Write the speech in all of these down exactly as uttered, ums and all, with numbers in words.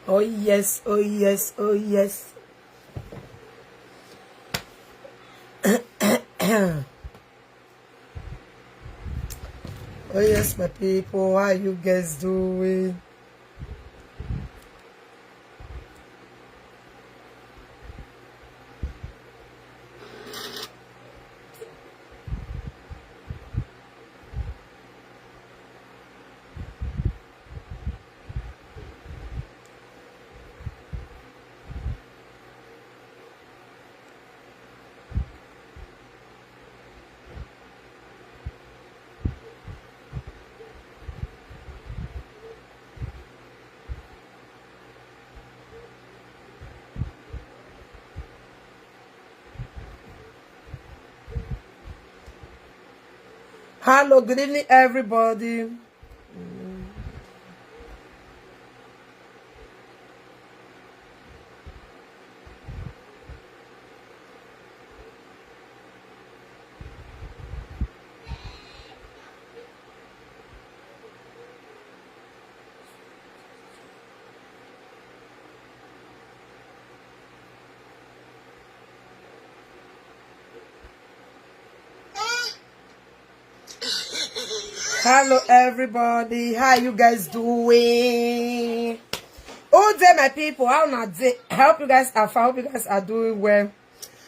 Oh yes, oh yes, oh yes. Oh yes, my people, how are you guys doing? Hello, good evening, everybody. Hello, everybody. How you guys doing? Oh, there, my people. How not day? I hope you guys are fine. I hope you guys are doing well.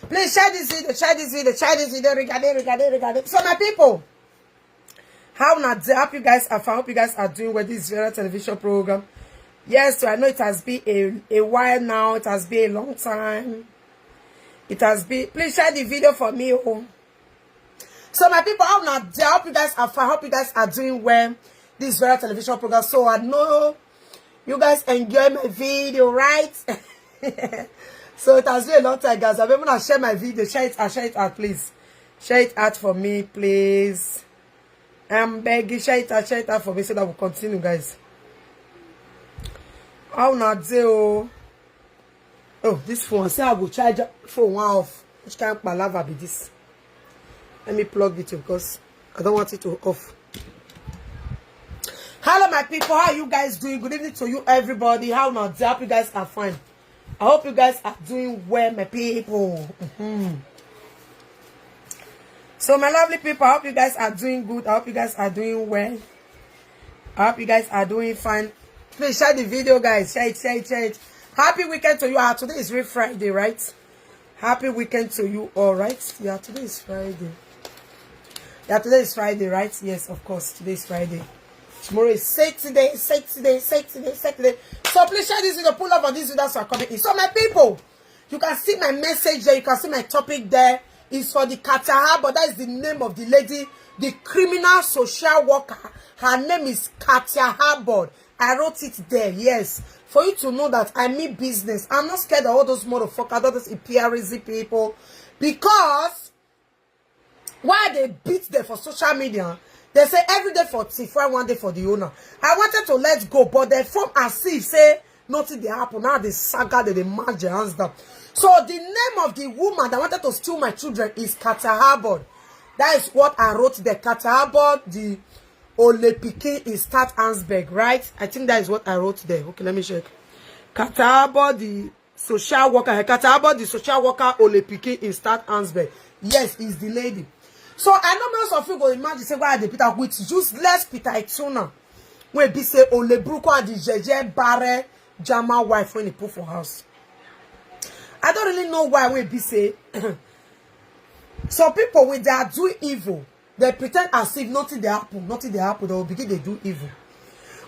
Please share this video, share this video, share this video. Regarding, regarding, regarding. So, my people, how not day? I hope you guys are fine. I hope you guys are doing well. This is Vera television program. Yes, so I know it has been a, a while now. It has been a long time. It has been. Please share the video for me. Oh. So my people, how now? I hope you guys are fine. I hope you guys are doing well. This is Vera television program. So I know you guys enjoy my video, right? So it has been a long time, guys. I'm gonna share my video. Share it out, share it out, please. Share it out for me, please. I'm begging, share it out, share it out for me so that we continue, guys. How now, day? Oh, this phone. Say I go charge phone one off. Which kind of palava be this? Let me plug it in because I don't want it to off. Hello, my people. How are you guys doing? Good evening to you, everybody. How now? I hope you guys are fine. I hope you guys are doing well, my people. Mm-hmm. So, my lovely people, I hope you guys are doing good. I hope you guys are doing well. I hope you guys are doing fine. Please share the video, guys. Share it, share it, share it. Happy weekend to you. Ah, today is real Friday, right? Happy weekend to you all, right? Yeah, today is Friday. Yeah, today is Friday, right? Yes, of course, today is Friday. Tomorrow is Saturday, Saturday, Saturday, Saturday. So please share this video, pull up on these videos are coming in. So my people, you can see my message there. You can see my topic there. It's for the Katia Harbor. That is the name of the lady, the criminal social worker. Her name is Katia Harbor. I wrote it there, yes. For you to know that I mean business. I'm not scared of all those motherfuckers, all those imperialism people. Because why they beat them for social media? They say every day for thief, why one day for the owner? I wanted to let go, but they form as if say nothing they happen. Now they saga, they, they match their hands down. So the name of the woman that wanted to steal my children is Katia Harbor. That is what I wrote there. Katia Harbor, the Ole Pikin in Start Ansberg, right? I think that is what I wrote there. Okay, let me check. Katia Harbor, the social worker. Katia Harbor, the social worker, Ole Pikin in Start Ansberg. Yes, is the lady. So I know most of you go imagine say why they put up with useless Peter Ituna. When be say Ole Bruko and the Jeje Bare Jama wife when he put for house. I don't really know why we be say some people when they are doing evil, they pretend as if nothing they happen, nothing they happen. They will begin they do evil.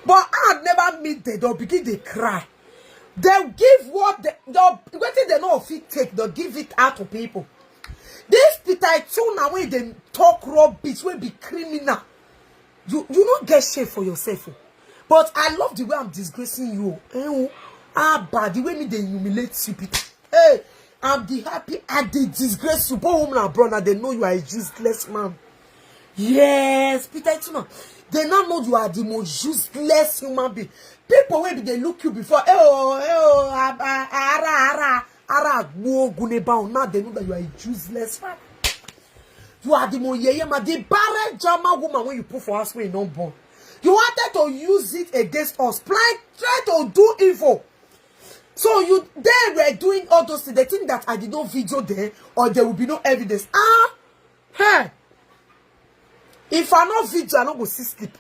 But I never meet them. They'll begin they cry. They'll give what they, they'll, what they know fit take. They'll give it out to people. This Peter Ituna when they talk rubbish, will be criminal. You you not get shame for yourself. Oh. But I love the way I'm disgracing you. Oh. Eh, oh. Ah, but the way me they humiliate you, Peter. Hey, I'm the happy I they disgrace you. Both woman and brother, they know you are a useless man. Yes, Peter Ituna. They now know you are the most useless human being. People will be they look you before. Eh, oh, eh, oh, ah, ah, ah, ara, ara, ara, gbo, gune, ba, oh, now they know that you are a useless man. You are the more yeye man, the barren German woman when you put for us when you don't born. You wanted to use it against us, plan, try to do evil. So you, they were doing all those things. They think that I did not video there, or there will be no evidence. Ah, hey. If I no video, I no go see sleep.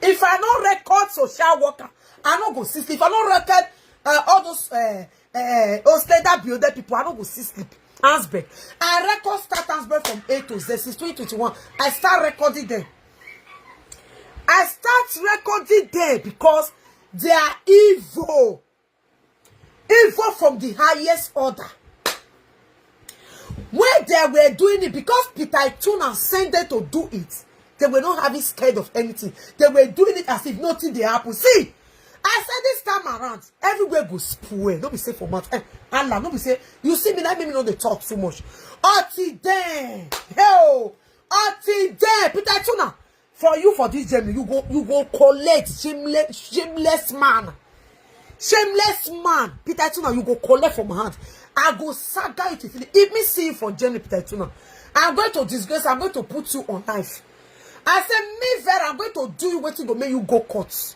If I no record social worker, I no go see sleep. If I no record uh, all those uh, uh, Ostenda builder people, I no go see sleep. Ansberg. I record start Ansberg from A to Z since twenty twenty-one. I start recording them. I start recording them because they are evil. Evil from the highest order. When they were doing it, because Peter Ituna sent them to do it, they were not having scared of anything. They were doing it as if nothing they happen. See, I said this time around, everywhere go spoil. No be say for months. Eh, Allah, no be say, you see me like me, no dey talk too much. Until then, hell, until then, Peter Ituna, for you for this journey, you go you go collect shameless shameless man. Shameless man, Peter Ituna, you go collect from hand. I go saga you to finish. If me see you for journey, Peter Ituna, I'm going to disgrace, I'm going to put you on life. I say, me very, I'm going to do you wetin go make you go court.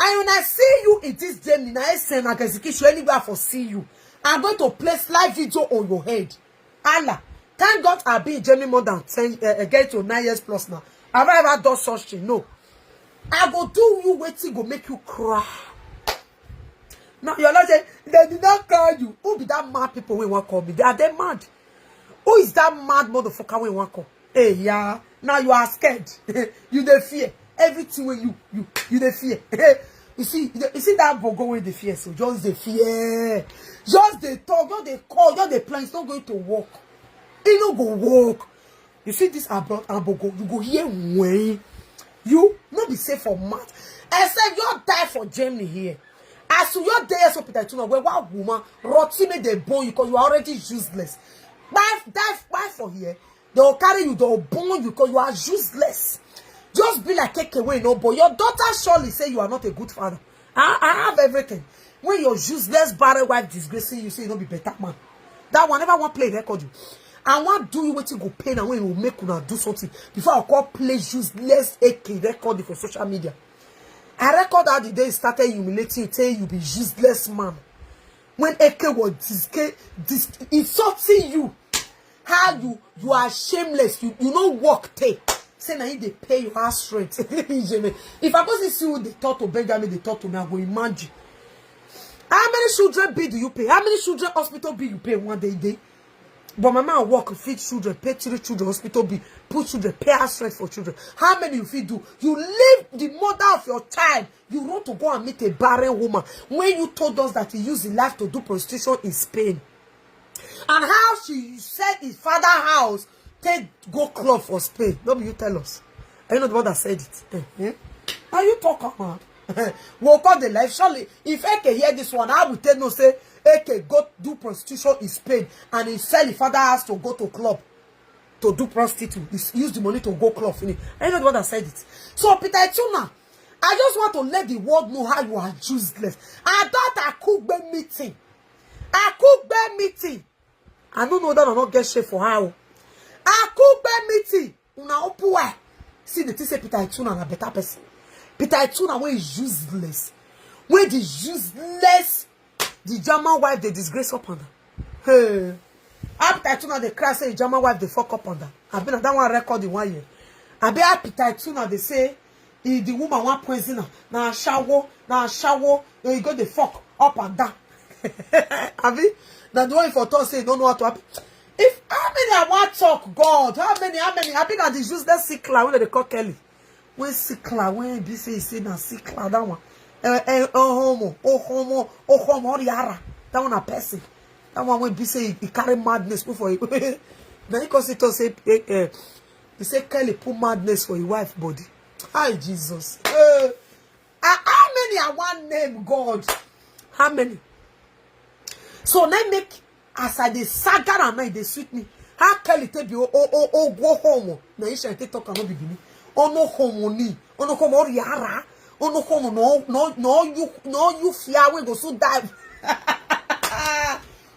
And when I see you in this journey, na execution anywhere for see you. I'm going to place live video on your head. Allah, thank God I've been in Germany more than ten, uh, get to nine years plus now. Have I ever done such thing? No. I go do you wetin go make you cry. Now you're not saying they did not call you. Who be that mad people we want call me? They are they mad. Who is that mad motherfucker we want call? Hey, yeah. Now you are scared. You dey fear. Everything wey you you you dey fear. You see, you see that bogo wey dey fear, so just dey fear. Just dey talk, just dey call, just dey plan. It's not going to work. E no go work. You see this abroad abogo, you go hear when you no be safe for mouth. Except you die for Germany here. As you your day so Peter Tuna, where one woman rotty make they born you because you are already useless. Why die why for here? They will carry you, they will burn you because you are useless. Just be like K K wey no boy. Your daughter surely say you are not a good father. I, I have everything. When your useless barren wife disgracing you, say you no be better man. That one never want play record you. I want do you wetin go pain and when you make una do something before I call play useless A K record for social media. I record how the day you started humiliating you, say you be useless man. When A K was disca- dis- insulting you, how you you are shameless, you you no work take. Say na you dey pay your house rent. If I go see you dey talk to Benjamin, dey talk to me, I go imagine. How many children bill do you pay? How many children hospital bill you pay one day day? But my man work, feed children, pay three children hospital bill, put children, pay house rent for children. How many you fit do? You leave the mother of your child. You want to go and meet a barren woman when you told us that he used his life to do prostitution in Spain. And how she said his father house take go club for Spain. No be you tell us. Are you not the one that said it? Eh, eh? Now you talk about. We'll call the life. Surely, if A K hear this one, I will tell no say A K go do prostitution in Spain and he sell his father house to go to club to do prostitute. He s- use the money to go club finish. Are you not the one that said it? So Peter Ituna, I just want to let the world know how you are useless. I thought I could be meeting. I could be meeting. I don't know that I not get shit for how. I could be meeting. Una open eye. See the thing say Peter Ituna na better person. Peter Ituna wey useless. Wey the useless, the German wife dey disgrace up on her. Hey. How Peter Ituna dey cry say the German wife dey fuck up on her. I been that one record in one year. I be how Peter Ituna dey say he the woman wan poison her. Na ashawo, na ashawo. He go dey fuck up and down. Abi na the one for talk say you don't know how to happen. If how many I want talk God, how many, how many? I be na the useless sickler wey dey call Kelly. When sickler, when be say he say na sickler that one. Eh, eh, oh homo, oh homo, oh homo, oh yara. That one a person. That one when be say he, he carry madness put for you. Now he come sit talk say eh, eh, he say Kelly put madness for his wife body. Hi Jesus. Eh, ah, how many I want name God? How many? So now make as I dey saga am now e dey sweet me. How Kelly take be oh oh oh oh go home? Na Isha take talk am no be Benin. Oh no home ni. Oh no home or yara. Oh no home no no no you no you fear we go so dive.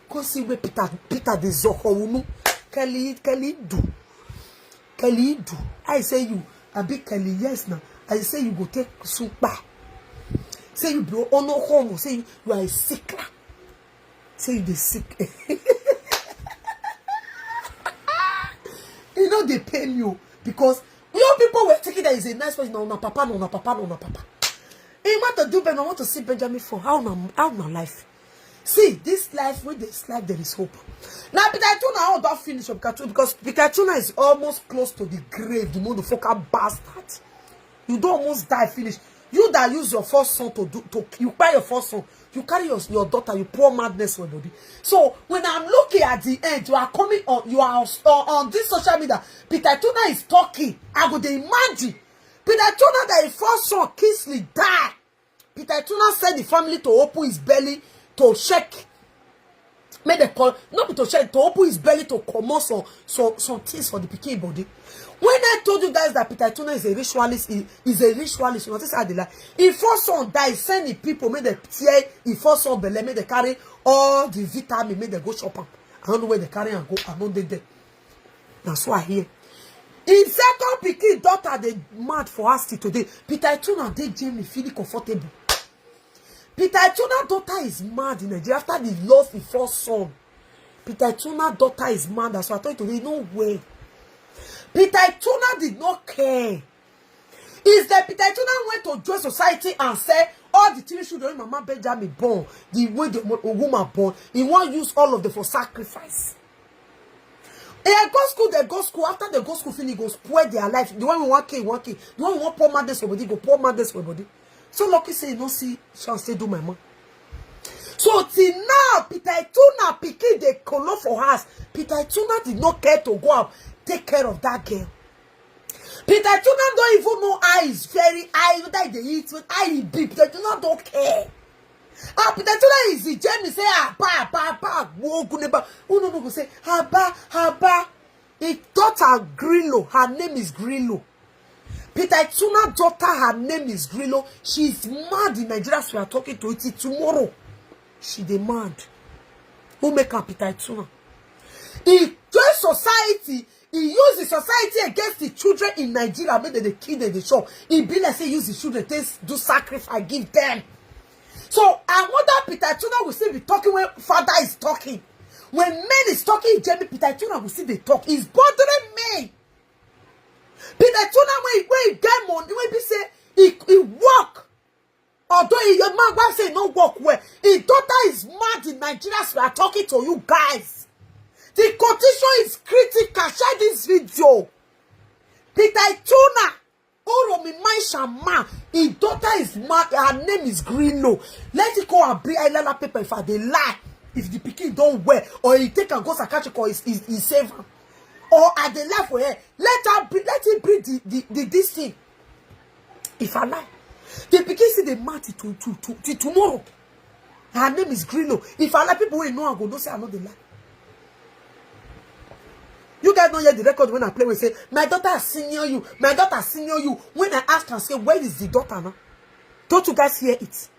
Come see where Peter Peter dey zoko unu. Kelly Kelly do. Kelly do. I say you. I be Kelly yes now. I say you go take super. Say you be ono homo. Say you, you are a sickler. Say you dey sick. E no dey pain you because you people were thinking that is a nice person. No, na papa, no, na papa, no, na papa. E want to do better. I want to see Benjamin for how na how na life. See, this life, with this life, there is hope. Now, Peter Tuna, all that finish of Peter Tuna because Peter Tuna is almost close to the grave, the motherfucker bastard. You don't almost die finish. You that use your first son to do to you buy your first son. You carry your, your daughter, you pour madness for your body. So when I'm looking at the end, you are coming on, you are on, on this social media. Peter Tuna is talking. I go dey imagine. Peter Tuna that his first son, Kingsley, die. Peter Tuna send the family to open his belly to check. Make dem call, not be to check, to open his belly to comot some some some things for the pikin body. When I told you guys that Peter Tuna is a ritualist, he is a ritualist. You know, this how they lie. If first son die, send the people, make dem tear if first son belle, make dem carry all the vitamin, make dem go chop am. I don't know where they carry am go. I don't dey there. Na so I hear. Im second pikin daughter dey mad for house till today. Peter Ituna dey Germany, feeling comfortable. Peter Ituna daughter is mad in Nigeria after the loss of first son. Peter Ituna daughter is mad. As I told you today, no way. Peter Ituna did not care. Is that Peter Ituna went to join society and said all the three children Mama Benjamin born, the way the mo- woman born, he want use all of them for sacrifice. They go school, they go school. After they go school, finish, go spoil their life. The one we want kill, want kill. The one we want poor mothers for body, go poor mothers for body. So lucky say you no see chance to do my mom. So till now, Peter Ituna pikin dey kolo for house. Peter Ituna did not care to go out take care of that girl. Peter Ituna don't even know how is very high that they eat with how he be. Peter Ituna don't care. Ah, Peter Ituna is the Jamie say ah ba ba ba wo guneba. Who no go say ah ba ah ba. His daughter Grillo, her name is Grillo. Peter Ituna daughter, her name is Grillo. She is mad in Nigeria. So we are talking to it tomorrow. She dey mad. Who make her Peter Ituna? He join society. He use the society against the children in Nigeria. Make dem dey kill them, dey chop. He be like say use the children take do sacrifice give them. So I wonder Peter Ituna will still be talking when father is talking. When men is talking, Jamie Peter Ituna will still dey talk. It's bothering me. Peter Ituna when when he get money, when he say he he work. Although he, your man wife say he no work well, his daughter is mad in Nigeria. So we are talking to you guys. The condition is critical. Share this video. Peter Ituna, Oromi Maishama, his daughter is mad. Her name is Grillo. Let it go and bring Ilana paper if I dey lie. If the pikin don't wear or he take and go Sakachi or he, he, he save her. Or I dey lie for her. Let her bring, let him bring the, the, the this thing. If I lie, the pikin see the mad to to to, to tomorrow. Her name is Grillo. If I lie, people will know I go know say I know the lie. You guys don't hear the record when I play. We say my daughter senior you. My daughter senior you. When I ask and say where is the daughter now? Don't you guys hear it?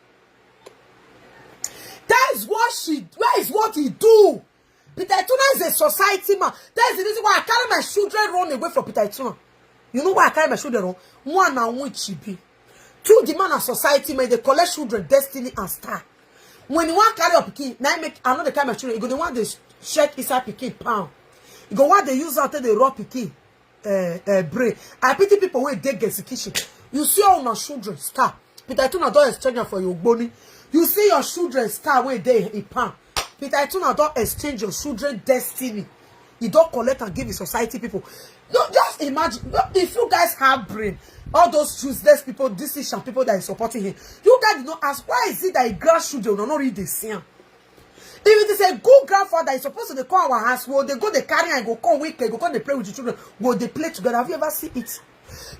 That is what she. Where is what he do? Peter Ituna is a society man. That is the reason why I carry my children run away from Peter Ituna. You know why I carry my children run? One na which she be. Two, the man na society man. They collect children, destiny and star. When you want carry your pikin, now make I know the kind of children. You go the one they check inside pikin pound. You go what they use out the raw pikin uh, uh, brain. I pity people wey dey get kitchen. You see all na children star. Peter Ituna don exchange am for your ogboni. You see your children star wey dey in palm. Peter Ituna don exchange your children destiny. He don collect and give the society people. No, just imagine no, if you guys have brain, all those useless people, decision people that is supporting him, you guys did not ask why is it that his grandchildren are not read the same. If it is a good grandfather, he's supposed to dey come our house. Well, they go, they carry and go come week, they go come, they play with the children. Well, they play together. Have you ever seen it?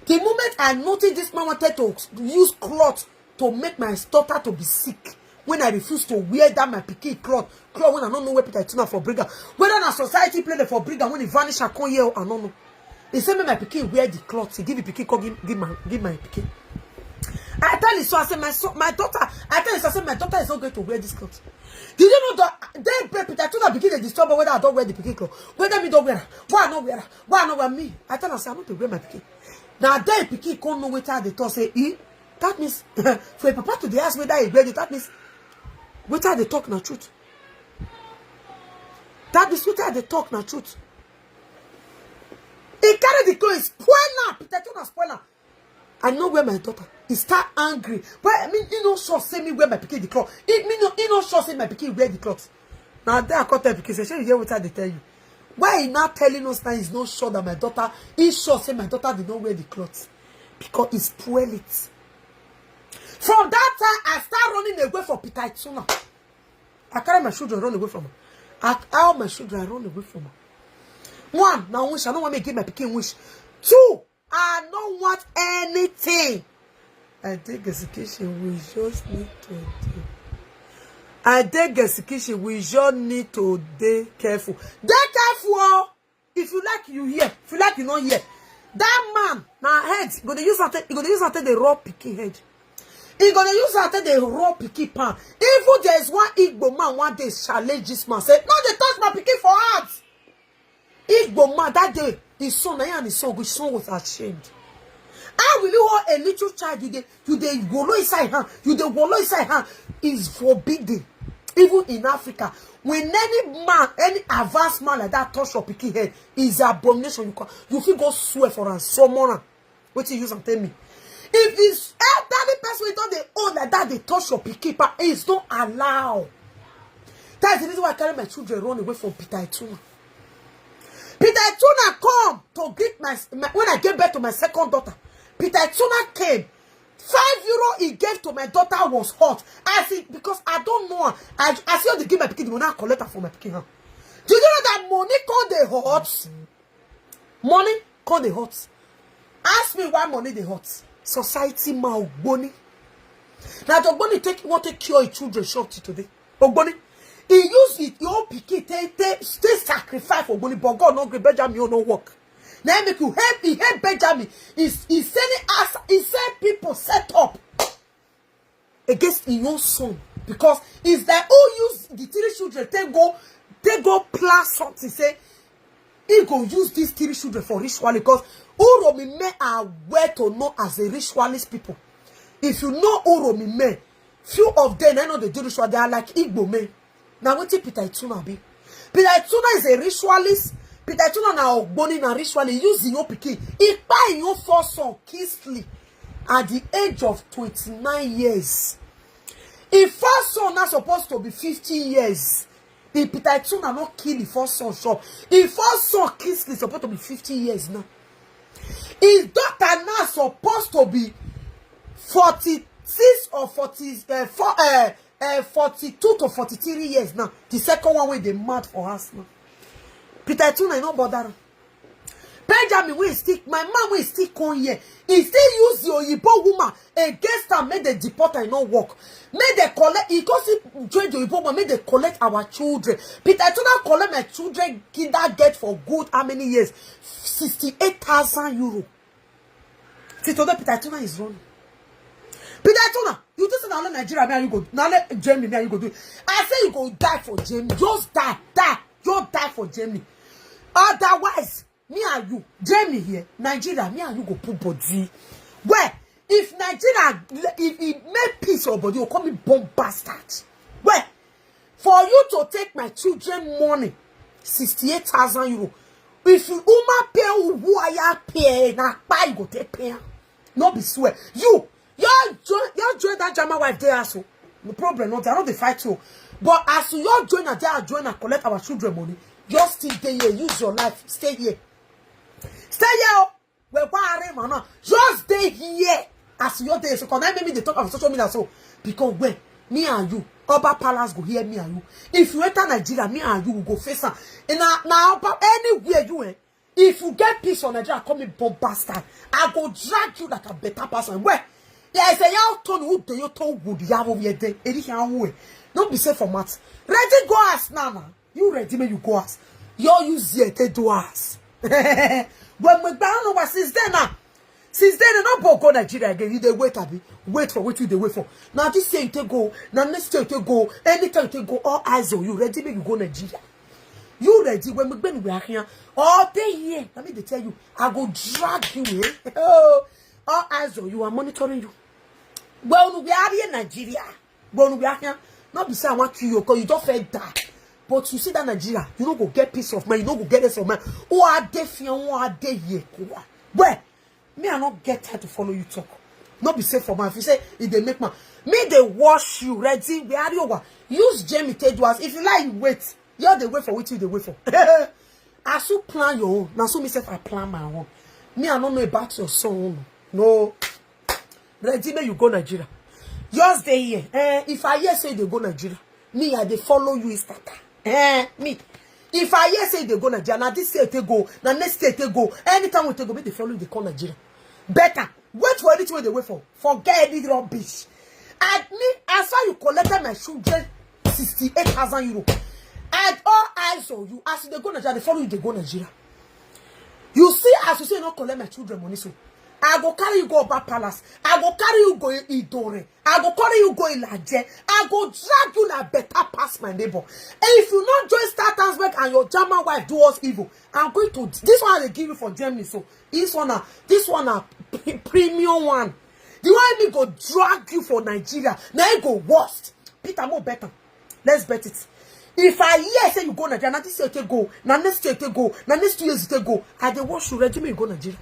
The moment I noticed this man wanted to use cloth to make my daughter to be sick, when I refuse to wear that my pikin cloth, cloth when I don't know where Peter Ituna for bring am. Whether na society play the for bring am when he vanish, I come here, I don't know. He said, "Make my pikin wear the cloth." He give the pikin, come give, give my give my pikin. I tell him so. I said, "My son, my daughter." I tell him so. I said, "My daughter is not going to wear this cloth." Did you know that they break Peter Ituna begin to disturb whether I don't wear the pikin cloth? Whether me don't wear am? Why I not wear am? Why I not wear me? I tell him, say, "I not to wear my pikin." Now they pikin come know what they talk say. He That means for a papa to dey ask whether he wear the, that means wetin I dey talk na truth. That means wetin I dey talk na truth. He carry the clothes, spoil am, Peter Tuna spoil am. I know where my daughter. He start angry. But I mean, he no sure say me wear my pikin the cloth. He, me no, he no sure say my pikin wear the cloth. Now there I come tell pikin say, "Shey you hear what I dey tell you?" Why he not telling us now? He's not sure that my daughter. He's sure say my daughter did not wear the cloth because he spoil it. From that time, I start running away from Peter Ituna. I carry my children run away from her. I, all my children I run away from her. One, now wish I don't want me give my pikin wish. Two, I don't want anything. I take execution. We just need to do. I take execution. We just need to be careful. Be careful. Oh. If you like, you hear. If you like, you not hear. That man, now head, you gonna use that. You gonna use that the raw picky head. He gonna use that the raw picky pan. Even there is one Igbo man one day challenge this man. Say, "No, they touch my picky for heart." Igbo man that day, his son, I and his son, his son was ashamed. How will you hold a little child? You dey, you dey wallow inside hand. You dey wallow inside hand. Is forbidden. Even in Africa, when any man, any advanced man like that touch your picky head, is abomination. You can, you feel go swear for and summon am. What you use and tell me? If it's elderly person we don't they own like that, they touch your picky, but it's not allowed. That's the reason why I carry my children run away from Peter Ituna. Peter Ituna come to greet my, my when I gave birth to my second daughter. Peter Ituna came. Five euro he gave to my daughter was hot. I see because I don't know her. I, I see how they give my pikin the money I collect her for my pikin hand. Do you know that money called the hot? Money called the hot. Ask me why money the hot. Society man ogboni. Now the ogboni take want to cure his children short today. Ogboni. He use it your pikin take take take sacrifice for ogboni, but God not great Benjamin no work. Now make you help he help Benjamin. He's he's sending us he send people set up against his own son because it's like who use the three children take go take go plan something say he go use these three children for ritual because Uromi men are well to know as a ritualist people. If you know Uromi men, few of them I know they do ritual. They are like Igbo men. Now what Peter Ituna be? Peter Ituna is a ritualist. Peter Ituna na ogboni na ritualist. Use the young pikin. He buy your first son Kingsley at the age of twenty-nine years. His first son not supposed to be fifty years. If Peter Ituna not kill the first son shop. His first son Kingsley supposed to be fifty years now. His daughter now supposed to be forty-six or forty, uh, four, uh, uh, forty-two to forty-three years now. The second one wey dey mad for house now. Peter Ituna no bother am. Benjamin wey still my man wey still come here, he still use the oyibo woman against am make dem deport am, e no work. Make dem collect, he come still join the oyibo woman make dem collect our children. Peter Ituna collect my children kinder get for good how many years? Sixty-eight thousand euro. Till today, Peter Ituna is running. Peter Ituna, you think say na only Nigeria me and you go, na only Germany me and you go do it. I say you go die for Germany. Just die, die. Just die for Germany. Otherwise, me and you, Germany here, Nigeria, me and you go put body. Well, if Nigeria, if it make peace or body, you call me bomb bastard. Well, for you to take my children money, sixty-eight thousand euro. If you woman pay who I pay, na pa you go take pay am. No be swear. You, you join, you join that German wife there so. No problem, no, they are not the fight you. But as you join her there, join her, collect our children money. You still dey here, use your life, stay here. Stay here, oh. Well, why are man now? Just stay here. As you dey so, can I make me the talk of social media so? Because when me and you, Oba Palace go hear me and you. If you enter Nigeria, me and you will go face am. And now, now Oba, anywhere you eh, if you get peace on Nigeria, call me bomb bastard. I go drag you like a better person. Where? Yeah, I say, "Y'all turn who do you turn wood? You have over there." Eri can who? Don't be safe for mat. Ready, go ask now, now. You ready, make you go ask. You use here, take do ask. When we down over since then now. Since then, no boy go Nigeria again. You dey wait, abi? Wait for what you dey wait for. Now this year you take go. Now next year you take go. Anytime you take go, all eyes on you. Ready, make you go Nigeria. You ready? When we been we are here all day here. Let me dey tell you, I go drag you. Eh? Oh, all eyes on you. I'm monitoring you. Well, we are here in Nigeria. Well, we are here. Not be say I want you, because you don't feel that. But you see that Nigeria, you no go get peace of mind, you no go get rest of mind. Who are they fear? Who are they here? Well, me, I not get time to follow you talk. Not be safe for man. If you say, if they make man, me, they wash you, ready, we are you. Use Jamie Teduas. If you like, you wait. You dey wait for wetin you dey wait for. As you plan your own, na so me sef I plan my own. Me, I no know about your son own. No. Ready, make you go Nigeria. Just dey here. Eh, if I hear say you dey go Nigeria, me, I dey follow you, Instagram. Eh, me. If I hear say you dey go Nigeria, na this year take go, na next year take go. Anytime we take go, make they follow you, they come Nigeria. Better. Wait for anything wey dey wait for. Forget any rubbish. And me, as far you collected my children, sixty-eight thousand euro. And all eyes on you. As you dey go Nigeria, they follow you, they go Nigeria. You see, as you say, you no collect my children money, so I go carry you go Oba Palace. I go carry you go Idore. I go carry you go Ilaje. I go drag you like better pass my neighbor. And if you not join Star Tansberg and your German wife do us evil, I'm going to, this one they give you for Germany, so this one, na, this one, na pre-, premium one. The one me go drag you for Nigeria, now it go worst. Peter, more better. Let's bet it. If I hear say you go Nigeria, na this year take go, na next year take go, na next two years take go, I dey wash you, ready, make you go Nigeria.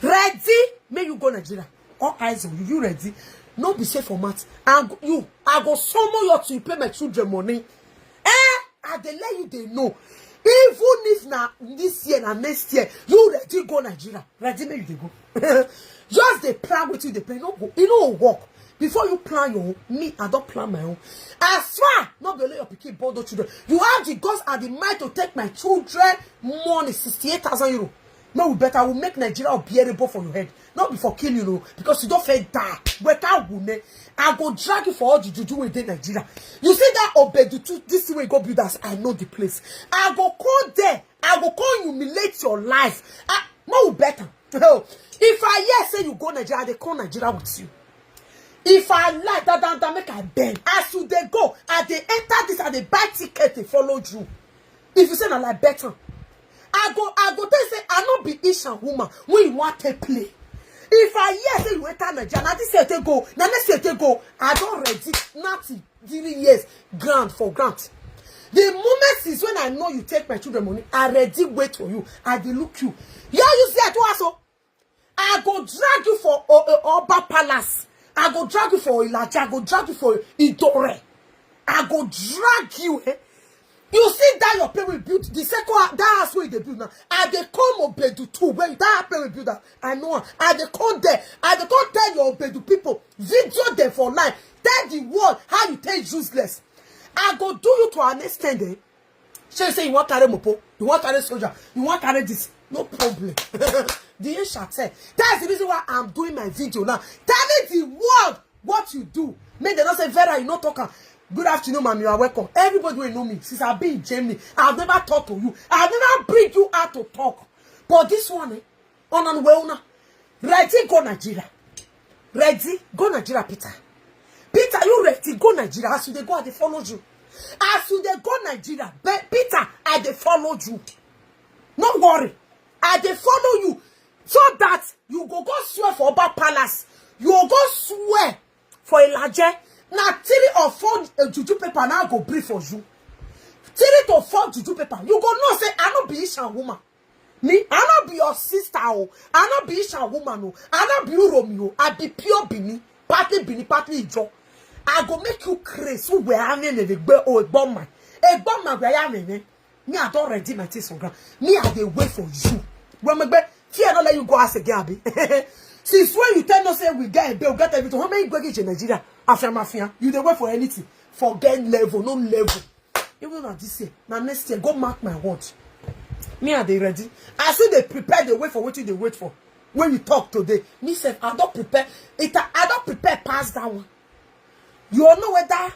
Ready, make you go Nigeria. All eyes on you. You ready? No be safe for mat. And you, I go summon you to pay my children money. Eh? I dey let you dey know. Even if na this year, na next year, you ready go Nigeria. Ready, make you dey go. Just dey plan wetin you dey plan. You no go, you no go work. Before you plan your own, me, I don't plan my own. As far not be only your pikin born those children, you have the guts and the mind to take my children money, sixty-eight thousand euro. No, we better will make Nigeria unbearable for your head. Not be for kill you, no, because you don't feel that. Without women, I go drag you for all the juju within Nigeria. You see that Obedu too, this way go build us. I know the place. I go call there. I go call humiliate your life. I, no, we better. If I hear say you go Nigeria, they call Nigeria with you. If I like that, that, that make I bend. As you dey go, I dey enter this, I dey buy ticket, they follow you. If you say na like better, I go, I go tell you say I no be Ishan woman when you want to play. If I hear say you enter Nigeria, na this year take go, na next year take go, I don't ready nothing. Three years, grant for grant. The moment is when I know you take my children money, I ready wait for you. I dey look you. Yeah, you see, I told us so. I go drag you for O-, O-, Oba Palace. I go drag you for Ilaja. I go drag you for Idore. I go drag you, eh? You see that your parents built the second hou-, that house where they build now. I dey come Obedu too. When that parents build that, I know. I dey come there. I dey come tell your Obedu people. Video them for life. Tell the world how you take useless. I go do you to an extent, eh? Say, say you want carry mopo, you want carry soldier, you want carry this. No problem. The Isha tell. That's the reason why I'm doing my video now. Telling the world what you do. Make they not say, "Vera, you not talk am." Good afternoon, ma'am. You are welcome. Everybody will know me. Since I've been in Germany, I've never talked to you. I've never bring you out to talk. But this one, eh, on and well now. Ready, go Nigeria. Ready, go Nigeria, Peter. Peter, you ready? Go Nigeria. As you dey go, I dey follow you. As you dey go Nigeria, Be-, Peter, I dey follow you. No worry. I dey follow you. So that you go go swear for Oba Palace. You go go swear for Ilaje. Na three or four, uh, juju paper now go brief for you. Three to four juju paper. You go know say I no be Ishan woman. Me, I no be your sister, oh. I no be Ishan woman, oh. I no be Uromi, oh. I be pure Bini, partly Bini, partly Ijo. I go make you crazy. Who were I name the gbe, oh, Egboma? Egboma, where I name? Me, I don't ready my things on ground. Me, I dey wait for you. When my be, fear not let you go ask again, Abi. Since when you tell us say we get a bill, get everything, how many go get in Nigeria? Afia mafia. You dey wait for anything. Forget level, no level. Even not this year, now next year, go mark my word. Me, I dey ready. I see they prepare the way for what you dey wait for. When you talk today, me sef, I don't prepare. It, I don't prepare past that one. You all know whether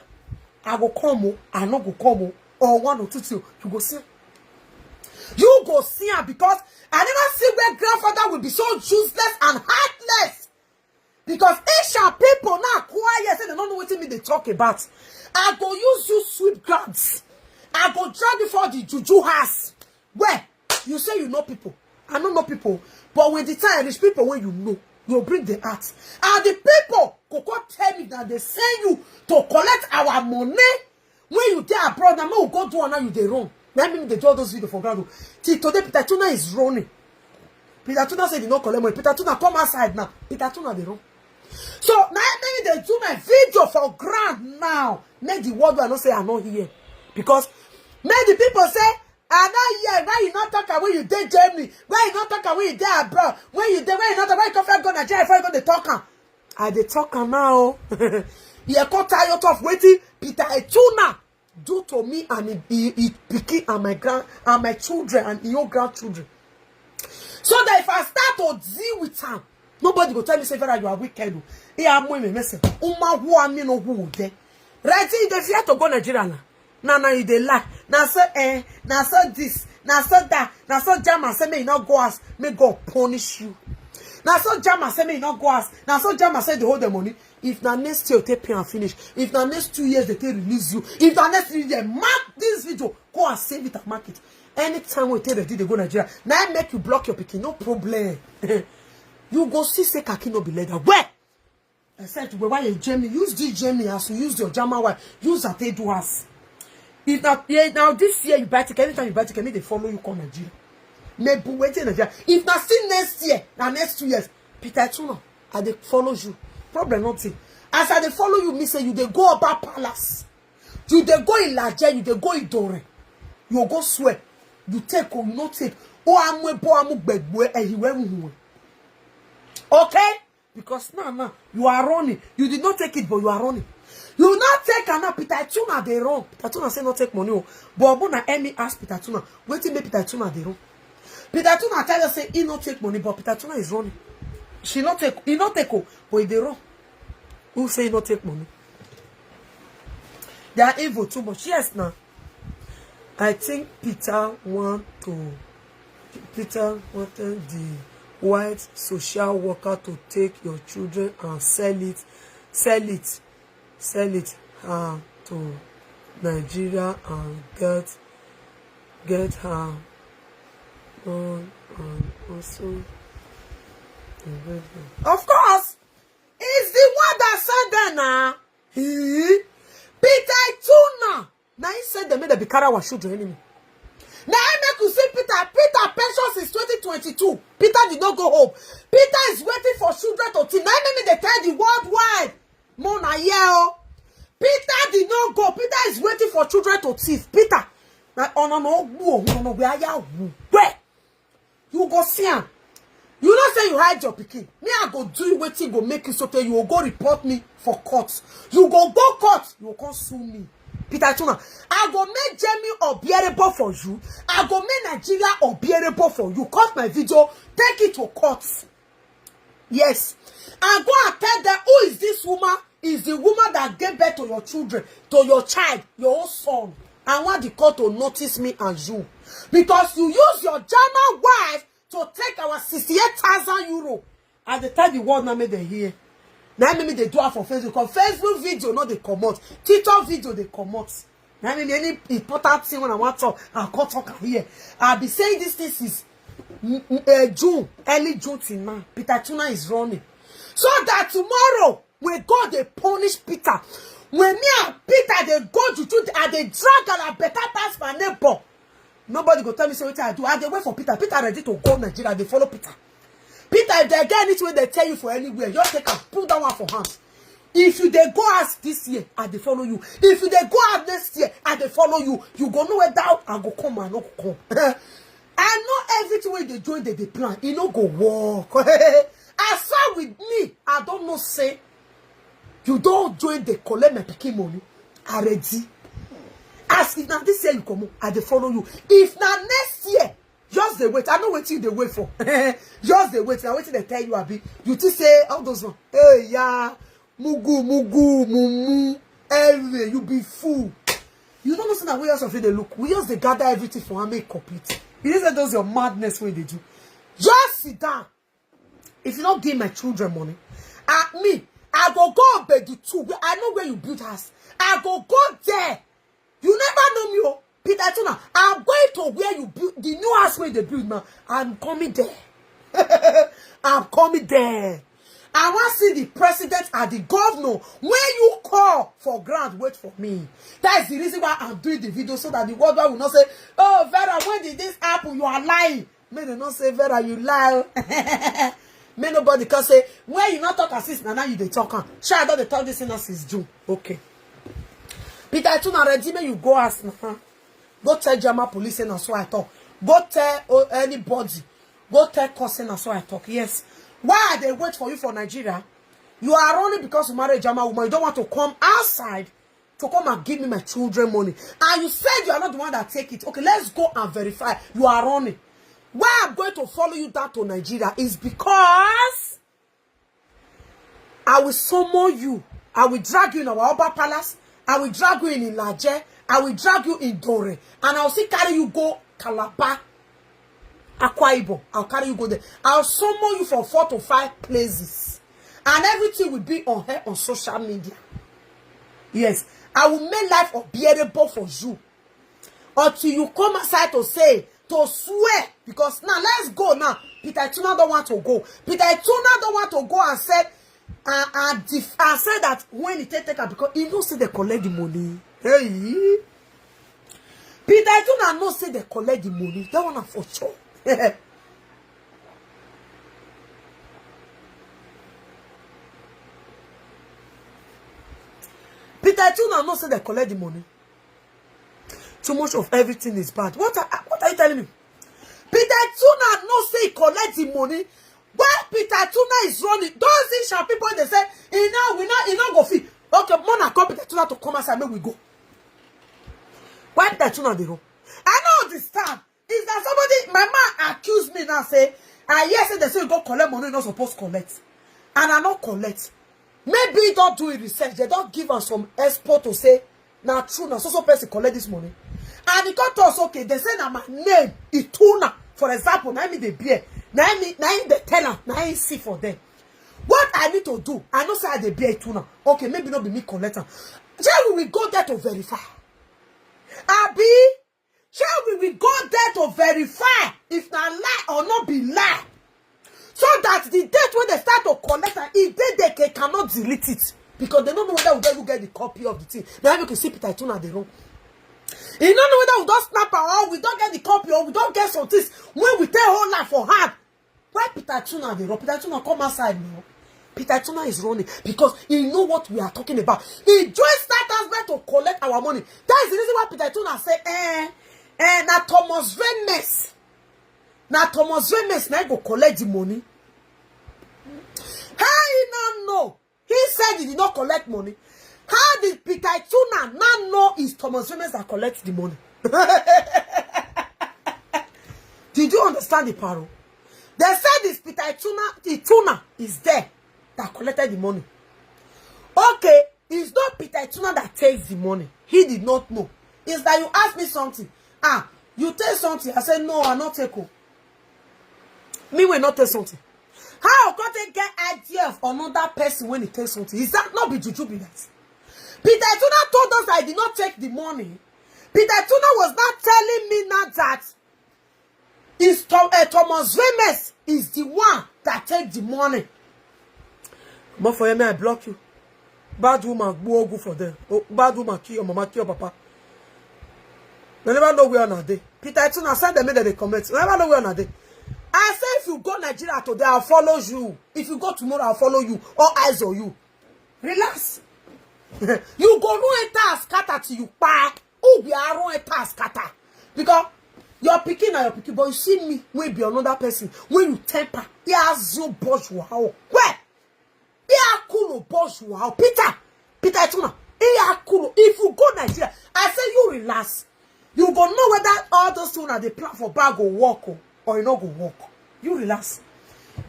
I go come, oh, I no go come, oh, or one or two things, you go see. You go see am because I never see where grandfather will be so useless and heartless. Because Asian people now quiet, say they don't know what me they talk about. I go use you sweep grounds. I go drag you for the juju house. Where? You say you know people. I don't know people. But when the time reach, people when you know, you bring the art. And the people Go come tell me that they send you to collect our money. When you dey abroad, na me we go do am, now you dey run. Na me dey do all those video for ground o. Till today, Peter Tuna is running. Peter Tuna say he no collect money. Peter Tuna come outside now. Peter Tuna dey run. So now me dey do my video for ground now. Make the world know say I no here. Because make the people say, "I no here. Why you not talk am when you dey Germany? Why you not talk am when you dey abroad? When you dey, why you not talk? Why you come first go Nigeria before you go dey talk am?" I dey talk am now. He come tire of wetin Peter Etuna do to me and he, he, he pikin and my grand and my children and your grandchildren. So that if I start to deal with am, nobody go tell me say, "Vera, you are wicked o." He am me message. Uma who am me no who dey. Right, he dey fear to go Nigeria now. Na na you dey lie. Na so eh, na so this, na so that, na so Jama say me you no go house, may God punish you. Na so Jama say me you no go house, na so Jama say dey hold the money. If na next year you take pay and finish, if na next two years they take release you, if na next year they mark this video, go and save it and mark it. Anytime we take the day they go Nigeria, now make you block your pikin, no problem. You go see say kaki no be leather. Where? Except why you Jamie, use this Jamie as you use your Jama wife, use that take do us. If now, yeah, now this year you buy ticket, anytime you buy ticket, me they follow you come Nigeria. Maybe waiting Nigeria. If not see next year, now next two years, Peter Tuna, I dey follow you. Problem nothing. As I dey follow you, me say you dey go about palace. You dey go Ilaje, you dey go Idore. You go swear. You take or you no take. Oh, I'm a boy, I'm a beg, boy, and he went. Okay? Because now, now, you are running. You did not take it, but you are running. You not take am now. Peter Tuna dey run. Peter Tuna say not take money o. But Obuna Emmy ask Peter Tuna, wetin make Peter Tuna dey run? Peter Tuna tell us say he not take money, but Peter Tuna is running. She not take, he not take o, but he dey run. Who say he not take money? They are evil too much. Yes, now. I think Peter want to Peter wanted the white social worker to take your children and sell it, sell it, sell it her to Nigeria and get get her on and also. Of course, it's the one that said that now. He Peter Tuna. Now he said they made a Bikara our children enemy. Now I make you see Peter. Peter pension since twenty twenty-two. Peter did not go home. Peter is waiting for children to thief. Now I make me they tell the worldwide. Mona yeo. Peter did not go. Peter is waiting for children to thief. Peter. Now on no no where you go see am. You know say you hide your pikin. Me I go do you wetin go make you so tey you go report me for court. You go go court, you go come sue me. Peter Tuna, I go make Jamie unbearable for you. I go make Nigeria unbearable for you. Cut my video, take it to court. Yes. And go and tell them who is this woman is the woman that gave birth to your children, to your child, your own son. I want the court to notice me and you. Because you use your German wife to take our sixty-eight thousand euro. At the time the world now make them hear. Now make me they do am for Facebook. Because Facebook video no dey comot. TikTok video dey comot. Now make me any important thing when I want talk, I come talk am here. I be saying this thing is mm, mm, eh, June, early June till now. Peter Tuna is running. So that tomorrow, when God dey punish Peter, when me and Peter dey go juju, I dey drag and I better pass my neighbor. Nobody go tell me say wetin I do. I dey wait for Peter. Peter ready to go Nigeria. I dey follow Peter. Peter, if they get anything wey they tell you for anywhere, just take am, put that one for hand. If you dey go house this year, I dey follow you. If you dey go out next year, I dey follow you. You go know whether I go come or I no go come. I know everything wey they join, they dey plan. E no go work. As far with me, I don't know say you don join the collect my pikin money already. As if na this year you comot, I dey follow you. If na next year, just dey wait. I know wetin you dey wait for. Just dey wait. Na wetin they tell you, abi? You think say all those one? Hey, yeah. Mugu, mugu, mumu. Everywhere. You be fool. You don't know say na we just of dey look. We just dey gather everything for am make e complete. You know say those your madness wey you dey do. Just sit down. If you no give my children money, ah, me, I go go Obedu too. Where I know where you build house. I go go there. You never know me, oh. Peter Tuna, I'm going to where you build the new house wey they build now. I'm coming there. I'm coming there. I wan see the president and the governor wey you call for ground wait for me. That is the reason why I'm doing the video, so that the world will not say, "Oh, Vera, when did this happen? You are lying." May they not say, "Vera, you lie." May nobody can say, "When you not talk as this, na now you dey talk am." Sure, I don dey talk this thing since June. Okay. Peter Ituna ready, may you go ask now. Go tell German police say na so I talk. Go tell, oh, anybody. Go tell cousin na so I talk. Yes. Why I dey wait for you for Nigeria? You are running because you marry a German woman. You don't want to come outside to come and give me my children money. And you said you are not the one that take it. Okay, let's go and verify. You are running. Why I'm going to follow you down to Nigeria is because I will summon you. I will drag you in our upper palace. I will drag you in Ilaje. I will drag you in Dore. And I'll still carry you go Calabar, Akwa Ibom. I'll carry you go there. I'll summon you for four to five places. And everything will be on here on social media. Yes. I will make life unbearable for you. Until you come outside to say, to swear, because now let's go now. Peter Ituna don't want to go. Peter Ituna don't want to go and say, and, and, def- and say that when he take take am because he know say they collect the money. Hey, Peter Ituna know say they collect the money. That one na for sure. Peter Ituna know say they collect the money. Too much of everything is bad. What are, what are you telling me? Peter Ituna no say he collect the money. Where Peter Ituna is running, those Isha people they say he now we now he now go fit. Okay, Mona come Peter Ituna to come outside, make we go. Why Peter Ituna dey run? I no understand. Is that somebody, my man accused me now say, I hear say they say you go collect money, you not supposed to collect. And I not collect. Maybe he don't do it research. They don't give us some expert to say, now true, now so so person collect this money. And he got us, okay, they say now my name, Ituna. For example, now me the beer. Now me, now the teller, now he see for them. What I need to do, I know say I the beer Ituna. Okay, maybe not be me collect am. Then we will go there to verify. Abi, shall we will go there to verify if na lie or not be lie? So that the date when they start to collect am, if they, they can, cannot delete it. Because they don't know whether we don't get the copy of the thing. Now you can see Peter Ituna dey run. You don't know whether we don't snap am or we don't get the copy or we don't get some things. When we tell whole life for hand, why Peter Ituna dey run? Peter Ituna come outside now. Peter Ituna is running because he know what we are talking about. He joined Star Times to collect our money. That is the reason why Peter Ituna say, eh, eh, na Thomas Remes. Na Thomas Remes na go collect the money. How he not know? He said he did not collect money. How did Peter Ituna now know is Thomas Remes that collect the money? Did you understand the parable? They said this Peter Ituna, Ituna is there that collected the money. Okay, it's not Peter Ituna that takes the money. He did not know. It's that you ask me something. Ah, you take something. I say, no, I not take o. Me will not take something. How I come take get idea of another person when he takes something? Is that not be juju be that? Peter Ituna told us I did not take the money. Peter Ituna was not telling me now that is Tom, uh, Thomas Remes is the one that take the money. But for me, I block you. Bad woman, go go for them. Oh, bad woman, kill your mama, kill your papa. They never know where una dey. Peter Ituna said they made the comment. They never know where una dey. I say if you go Nigeria today, I'll follow you. If you go tomorrow, I'll follow you. All eyes on you. Relax. You go no enter as scatter till you kpai. Who be Aaron enter as scatter? Because your pikin na your pikin, but you see me, wey be another person, when you temper, he has you bosh wow. Where? He akulo bosh wow. Peter, Peter Ituna, he akulo. If you go Nigeria, I say you relax. You go know whether all those things that they plan for back go work o, or you no go work. You relax.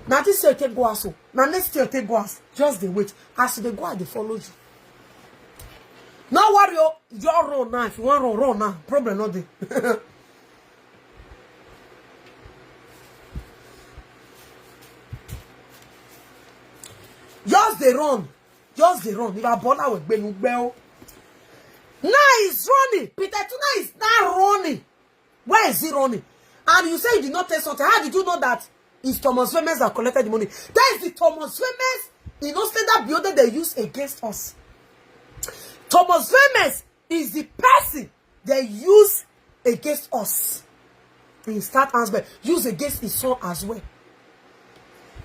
Now this year take go aso. Now next year take go aso. Just dey wait. As they go, I dey follow you. No worry o. Just run now. If you want run, run now. Problem not there. Just dey run. Just dey run. If I ball out with Benugbe o. Now he's running. Peter Ituna is now running. Where is he running? And you say you did not take something. How did you know that It's Thomas Vermes that collected the money. That is the Thomas Vermes, you know, say that building they use against us. Thomas Vermes is the person they use against us. He start as well, use against his son as well.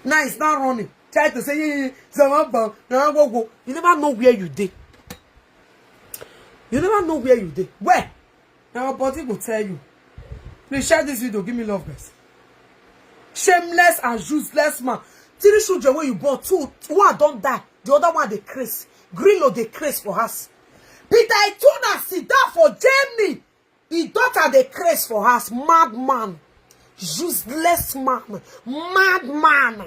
Now he's not running. Try to say, "Yeah, yeah, yeah, Zamaba, nah, go, go." You never know where you dey. You never know where you dey. Where? Now your body will tell you. Please share this video. Give me love, guys. Shameless and useless man. Three children wey you born, two, one don die, the other one dey craze. Grillo dey craze for house. Peter Ituna sit down for Germany. His daughter dey craze for house. Madman. Useless man. Madman.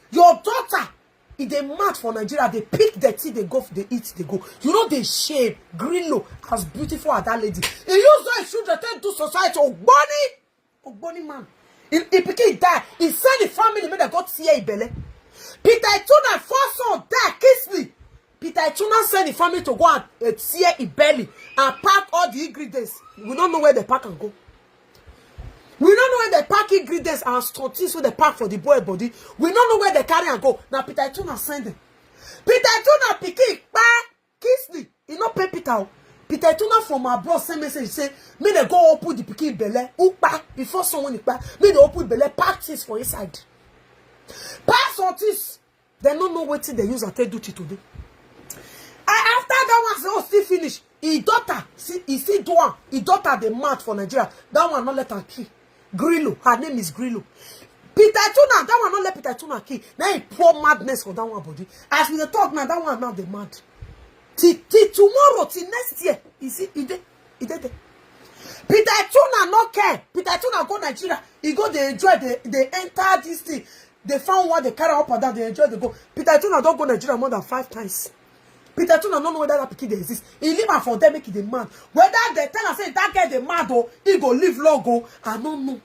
Your daughter, e dey mad for Nigeria. Dey pick dirty, dey go, dey eat, dey go. You know, dey shame. Grillo, as beautiful as that lady, he use those children take do society. Ogboni, Ogboni man. He, he pikin die. He send the family make dem go tear him belle. Peter Ituna first son die, Kingsley. Peter Ituna send the family to go and uh, tear him belly and pack all the ingredients. We don't know where they pack and go. We don't know where they pack ingredients and some things wey they pack for the boy body. We don't know where they carry and go. Now Peter Ituna send them. Peter Ituna pikin kpa, Kingsley, he no pay Peter o. Peter Ituna from abroad send message say make they go open the pikin belle. Upa, before someone kpa, make they open belle, pack things for inside. Pack some things. They no know wetin they use and take do till today. And after that one say, oh, still finish. His daughter, see, he still do am. His daughter dey mad for Nigeria. That one no let am kill. Grillo, her name is Grillo. Peter Ituna, that one no let Peter Ituna kill. Now he pour madness for that one body. As we dey talk now, that one now dey mad. Till, till tomorrow, till next year, you see, he dey, he dey there. Peter Ituna no care. Peter Ituna go Nigeria. He go dey enjoy, dey, dey enter this thing. They found one, they carry up and down, they enjoy, they go. Peter Ituna don go Nigeria more than five times. Peter Ituna no know whether that pikin dey exist. He leave am for there, make e dey mad. Whether they tell am say that girl dey mad o, he go live long o, I no know.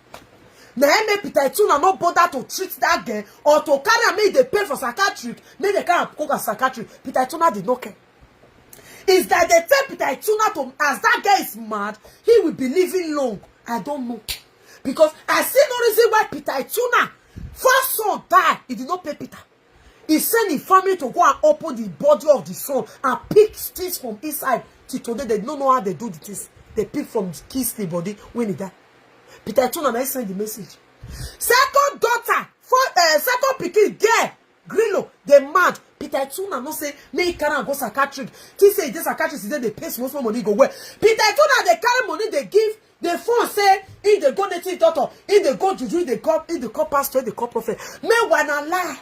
Na him make Peter Ituna no bother to treat that girl or to carry am make e dey pay for psychiatric, make they carry am go as psychiatric. Peter Ituna did not care. Is that they tell Peter Ituna to, as that girl is mad, he will be living long. I don't know. Because I see no reason why Peter Ituna, first son die, he did not pay Peter. He send his family to go and open the body of the son and pick things from inside. Till today, they don't know how they do the things. They pick from Kingsley body when he die. Peter Ituna na send the message. Second daughter, for uh, second pikin girl, Grillo, they mad. Peter Ituna no say make he carry am go psychiatric. He say this psychiatrist, he say they pay small small money go well. Peter Ituna, they carry money, they give. The phone say if they go native doctor, if they go juju, if they call, if they call pastor, if they call prophet. Meanwhile, na lie.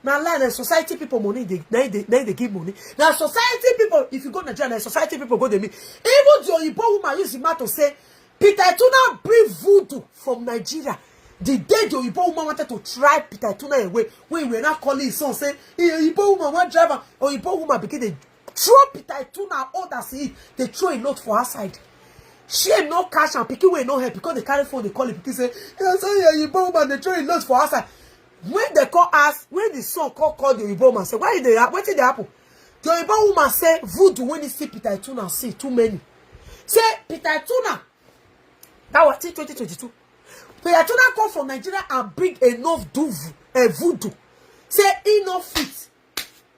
Na lie. Na society people money, they, na they, na they give money. Na society people, if you go Nigeria, na society people go dey meet. Even the Oyibo woman use him mouth to say Peter Ituna bring voodoo from Nigeria. The day the Oyibo woman wanted to try Peter Ituna away, when we were not calling his son, say, "Hey, Oyibo woman, one driver." Oyibo woman begin to throw Peter Ituna old as he, they throw a lot for her side. Shame no cash and pikin wey no help because they carry phone, they call him, pikin say, "Yes, I hear Oyibo woman, they throw a lot for her side." When they call us, when the son call, call the Oyibo woman, say, "Why they, wetin dey happen?" The Oyibo woman say, "Voodoo when he see Peter Ituna, see too many." Say, Peter Ituna, that was till twenty twenty-two. Peter Ituna come from Nigeria and bring enough duvu, a voodoo. Say, he no fit.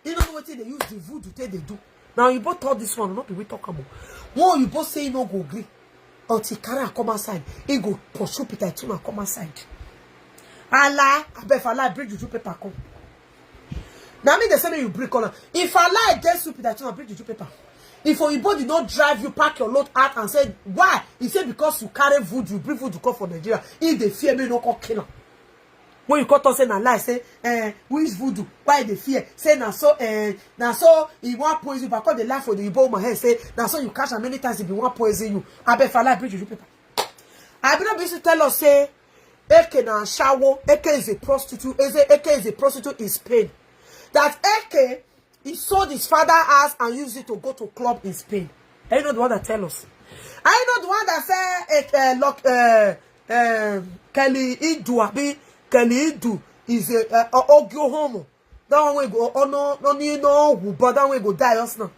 He no know wetin they use the voodoo take they do. Now, you both thought this one, not be we talk about. One, you both say he no go gree. Until carry am come outside, he go pursue Peter Ituna come outside. Allah, I bet if Allah bring juju paper come. Now me they say me you bring color. If Allah against you, Peter Ituna, bring juju paper. If Oyibo did not drive you, pack your load out and say, "Why?" He said, "Because you carry voodoo, you bring voodoo come for Nigeria." If they fear me, no come kill am. When you come talk say na lie, say, eh, which voodoo? Why they fear? Say na so, eh, na so he want poison you, but come dey laugh for the Oyibo woman head, say na so you catch am many times, he be want poison you. I bet if Allah bring juju paper. I be not be to tell us say A K na ashawo, A K is a prostitute, is a, A K is a prostitute in Spain. That A K, he sold his father house and used it to go to club in Spain. Are you not the one that tell us? Are you not the one that say, eh, eh, look, eh, eh, Kelly Idu, abi Kelly Idu is a, eh, o-, Ogio homo? That one wey go, oh, no, no, no, no, but that one wey go die just now.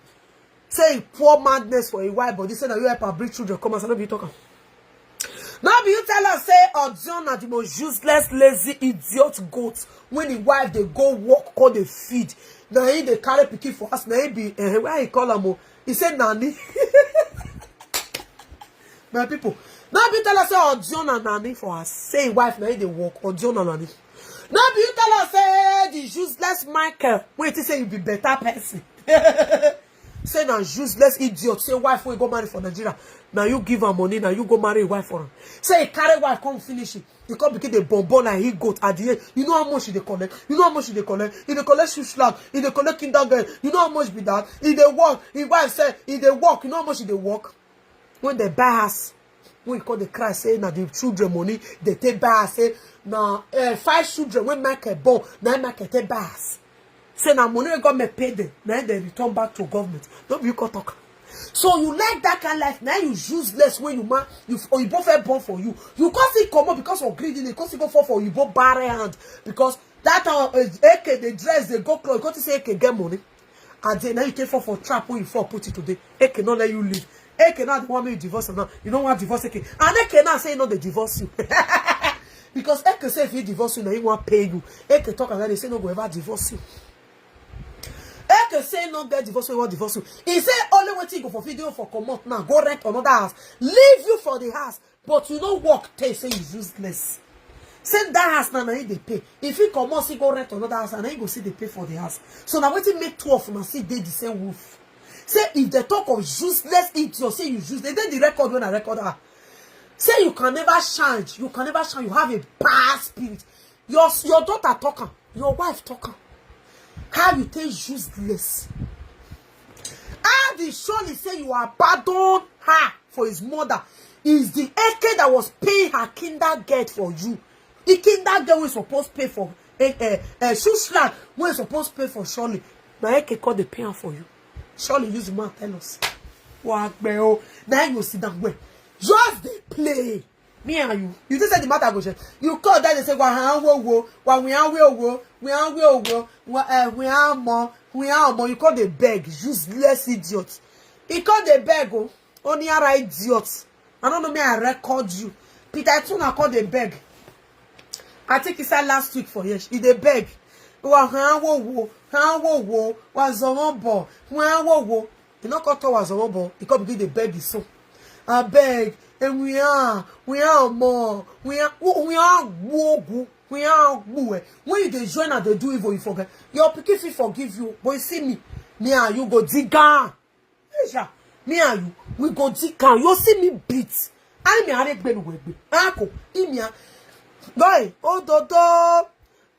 Say he pour madness for a while, but he say na you help her bring children come outside, no be you talk am. No be you tell us say Odion na the most useless, lazy, idiot goat. When the wife dey go work, come dey feed, na him dey carry pikin for house, na him be, eh, why he call am o? He say nanny. My people, no be you tell us say Odion na nanny for house. Say him wife na him dey work, Odion na nanny. No be you tell us say the useless Michael, wait, he say you be better person. Say na useless idiot. Say wife wey go marry for Nigeria, na you give am money, na you go marry a wife for am. Say he carry wife come finish it. He come begin dey born born like he goat at the end. You know how much he dey collect? You know how much he dey collect? He dey collect shoe slap. He dey collect kindergarten. You know how much be that? He dey work. His wife say he dey work. You know how much he dey work? When they buy house, when you call the cry, say na the children money, they take buy house, say na, eh, five children when Michael born, na Michael take buy house. Say na money wey government pay them, na they return back to government. No be you come talk. So you like that kind of life? Now you useless when you man, you, or you both born for you. You can't see come up because of greed, you can't see go for, for you both bare hand because that time, uh, A K dey dress, dey go club, you can't say A K get money. And then now you take fall for trap when you fall put it today. A K not let you live. A K now the one make you divorce am now. You don't want divorce A K. And A K now say no dey divorce you. Because A K say if he divorce you, now he want pay you. A K talk and then he say no go ever divorce you. A K say no get divorce, he want divorce you. He say only wetin he go for video for comot now, go rent another house. Leave you for the house. But you no work, tey say you useless. Say that house now, na him dey pay. If he comot, he go rent another house, and he go see dey pay for the house. So na wetin make two of una see dey the same roof. Say if they talk of useless idiot, say you useless. They dey the record when I record her. Say you can never change. You can never change. You have a bad spirit. Your, your daughter talk am. Your wife talk am. How you take useless? How the Shirley say you abandon her for his mother is the A K that was paying her kindergarten for you. The kindergarten wey suppose pay for, eh, eh, eh, Shuslan wey suppose pay for Shirley. Na A K come dey pay am for you. Shirley use the man tell us. Wa gbe o. Now you sit down well. Just dey play. Me and you. You think say the matter go change? You call that, they say, "Wa han wo wo, wa we an we wo, we an we wo, wa, eh, we an mo, we an mo." You call the beg, useless idiot. He call the beg, oh, only a idiot. I don't know me, I record you. Peter Tuna call the beg. I think he said last week for years. He dey beg. Wa han wo wo, han wo wo, wa zomo bo, wa wo wo. He no come talk wa zomo bo. He come begin dey beg his son. I beg, and we are, we are more, we are, we are gbogu, we are gboe. When you dey join and dey do evil, you forget. Your pikin fit forgive you, but you see me, me and you go dig am. Asia, me and you, we go dig am. You see me beat. I me are gbenu wegbe. Ako, imi a. Boy, ododo,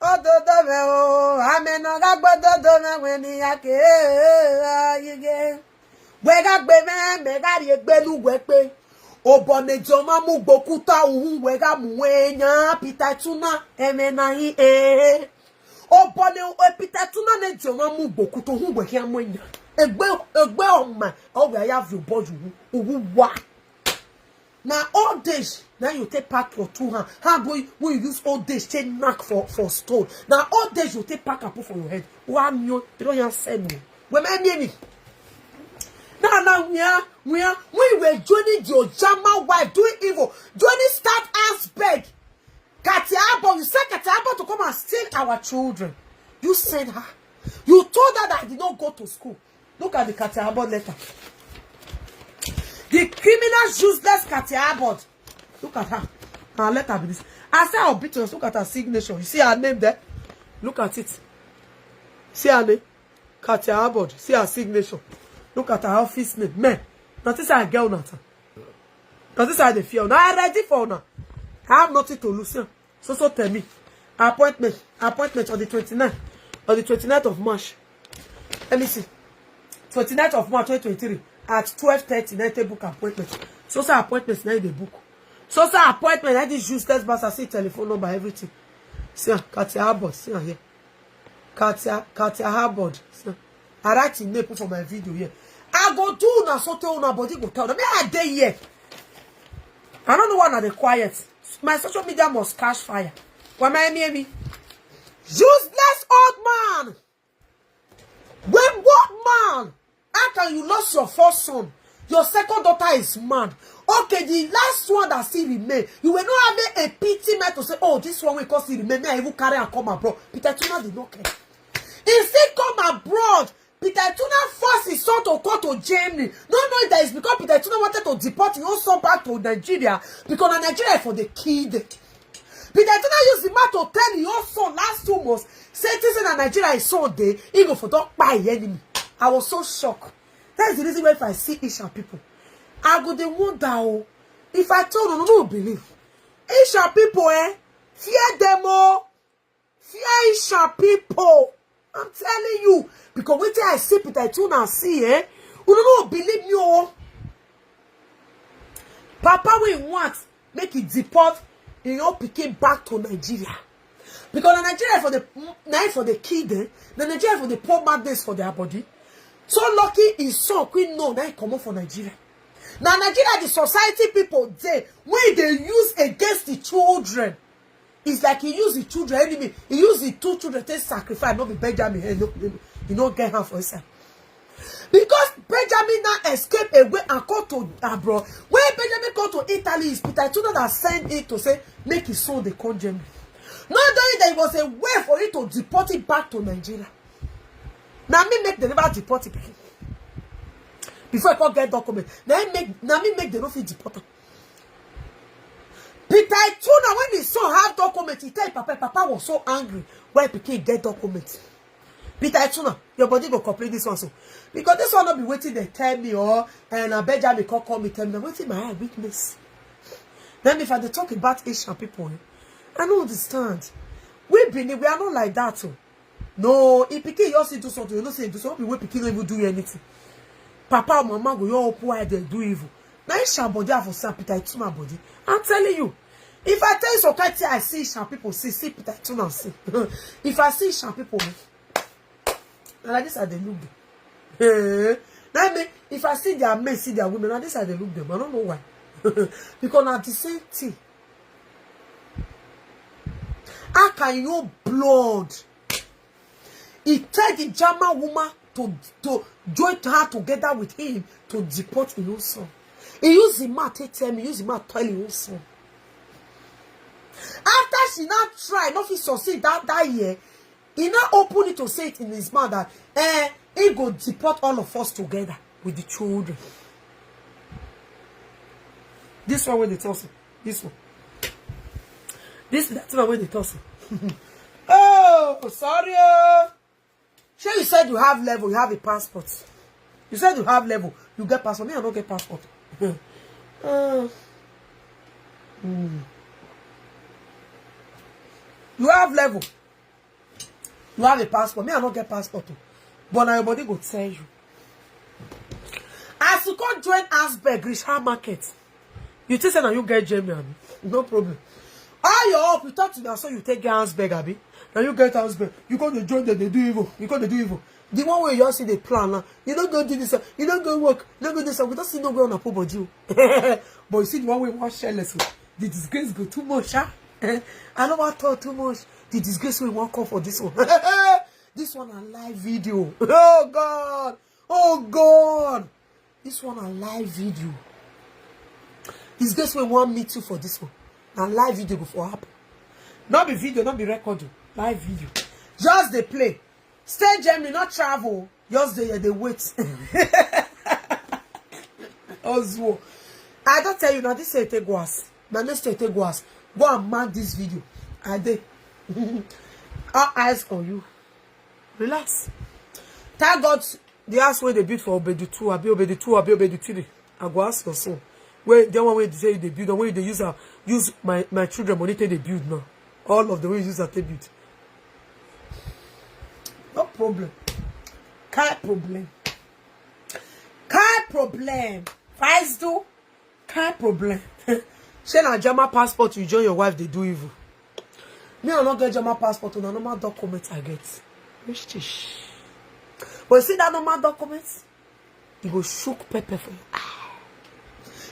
ododo me o. Ame no ga gbododo me weni ake. Ayige. We ga gbe me, me ga ri gbenu wegbe. Obone joma mu gbokuta uhun we ga mu wenya. Peter Tuna, eme na hi eh. Obone o Peter Tuna ne joma mu gbokuta uhun we hia mwenya. Egbe, egbe oma, o we ya vio boju uwu wa. Na old age, now you take pack your two hand. How go when you use old age take knock for, for stone? Na old age you take pack and put for your head. Wa mi o, you don't hear say me. We me me me. Now now we are, we are, we were joining your Jama wife doing evil, joining start ass beg. Katia Abo, you send Katia Abo to come and steal our children. You send her. You told her that I did not go to school. Look at the Katia Abo letter. The criminal, useless Katia Abo. Look at her. Her letter be this. I say I'll beat us. Look at her signature. You see her name there? Look at it. See her name? Katia Abo. See her signature. Look at her office name. Man, nothing say I get on her. Nothing say I dey fear. Now I ready for now. I have nothing to lose. Yeah. So, so tell me. Appointment. Appointment on the twenty-ninth. On the twenty-ninth of March. Let me see. Twenty-ninth of March twenty twenty-three at twelve thirty, now they book appointment. So, so appointments now they book. So, so appointment, I this useless bastard, see telephone number, everything. See, ah, Katia Abbott, see, ah, here. Katia, Katia Harbord. See, ah, I write him name, put for my video here. I go do una so tell una body go tell them. Me, I dey here. I don't know why una dey quiet. My social media must catch fire. Why my enemy? Useless old man. When what man? How can you lost your first son? Your second daughter is mad. Okay, the last one that still remain, you will not have a pity man to say, "Oh, this one will come still remain. May I even carry and come abroad?" Peter Tuna did not care. He still come abroad. Peter Tuna force his son to come to Germany. No, no, that is because Peter Tuna wanted to deport his own son back to Nigeria, because na Nigeria for the kid. Peter Tuna use the man to tell his own son last two months, say, "This na Nigeria his son dey, he go for don kpai him enemy." I was so shocked. That's the reason why if I see Isha people, I go dey wonder, oh, if I tell you, no, no believe. Isha people, eh? Fear them, oh. Fear Isha people. I'm telling you. Because wetin I see, Peter Tuna see, eh? You no believe me, oh. Papa wey want make he deport him own pikin back to Nigeria. Because na Nigeria for the, na him for the kid, eh? Na Nigeria for the poor madness for their body. So lucky his son quick know na him comot for Nigeria. Na Nigeria the society people dey wey dey use against the children. It's like he use the children enemy. He use the two children take sacrifice, no be Benjamin. Hey, no, no, no. You no get hand for himself. Because Benjamin now escape away and come to abroad. When Benjamin come to Italy, it's Peter Tuna that send him to say make his son dey come Germany. Not knowing that it was a way for him to deport him back to Nigeria. Na me make dem never deport him pikin. Before he come get document, na him make, na me make dem no fit deport am. Peter Tuna, when his son have document, he tell him papa, papa was so angry when pikin get document. Peter Tuna, your body go complete this one so. Because this one no be wetin dem tell me, or, eh, na Benjamin come call me, tell me, na wetin my eye witness. Then if I dey talk about Asian people, eh, I no understand. We Benin, we are not like that, oh. No, if pikin just do something, you know say he do something, wey pikin no even do anything. Papa or mama go your open eye, they do evil. Na Isha body I for see, Peter Tuna body. I'm telling you, if I tell you some kind thing I see Isha people see, see Peter Tuna see. If I see Isha people, na like this I dey look them. Eh, na me, if I see their men, see their women, na this I dey look them. I don't know why. Because na the same thing. How can your blood? He tell the German woman to, to join her together with him to deport his own son. He use the man take tell me, use the man tell his own son. After she now try, no fit succeed that, that year, he now open it to say it in his mouth that, eh, he go deport all of us together with the children. This one wey dey talk so, this one. This is that one wey dey talk so. Oh, sorry, oh. Shey you said you have level, you have a passport. You said you have level, you get passport. Me, I no get passport. Uh, hmm. You have level. You have a passport. Me, I no get passport, oh. But na your body go tell you. As you come join Asberg, reach her market. You think say na you get German? No problem. All your up, you talk to them, so you take get Asberg, abi? Now you get Asberg. You go to join them, they do evil. You go to do evil. The one way you all see the plan now. You don't go do this, uh, you don't go work, you don't go do this, uh, we don't see no way on a poor body. But you see the one way one share less. The disgrace go too much, huh? Eh? I don't want to talk too much. The disgrace we won't come for this one. This one a live video. Oh God. Oh God. This one a live video. Disgrace we won't meet you for this one. Na live video go for happen. Not be video, not be recording. Live video. Just dey play. Stay Germany, not travel. Just dey, dey wait. Ozuo. I don't tell you now, this say take go as. Now next day take go as. Go and mark this video. I dey. All eyes on you. Relax. Thank God the house wey they build for Obedu two, abi Obedu two, abi Obedu three. I go ask your son. Where the one wey they say they build, when they use, uh, use my, my children money take they build now. All of the way use that they build. No problem. Kind problem. Kind problem. Fights do. Kind problem. Shey na German passport you join your wife, they do evil. Me, I no get German passport, na normal document I get. Which is, but you see that normal document? You go shook pepper for your eye.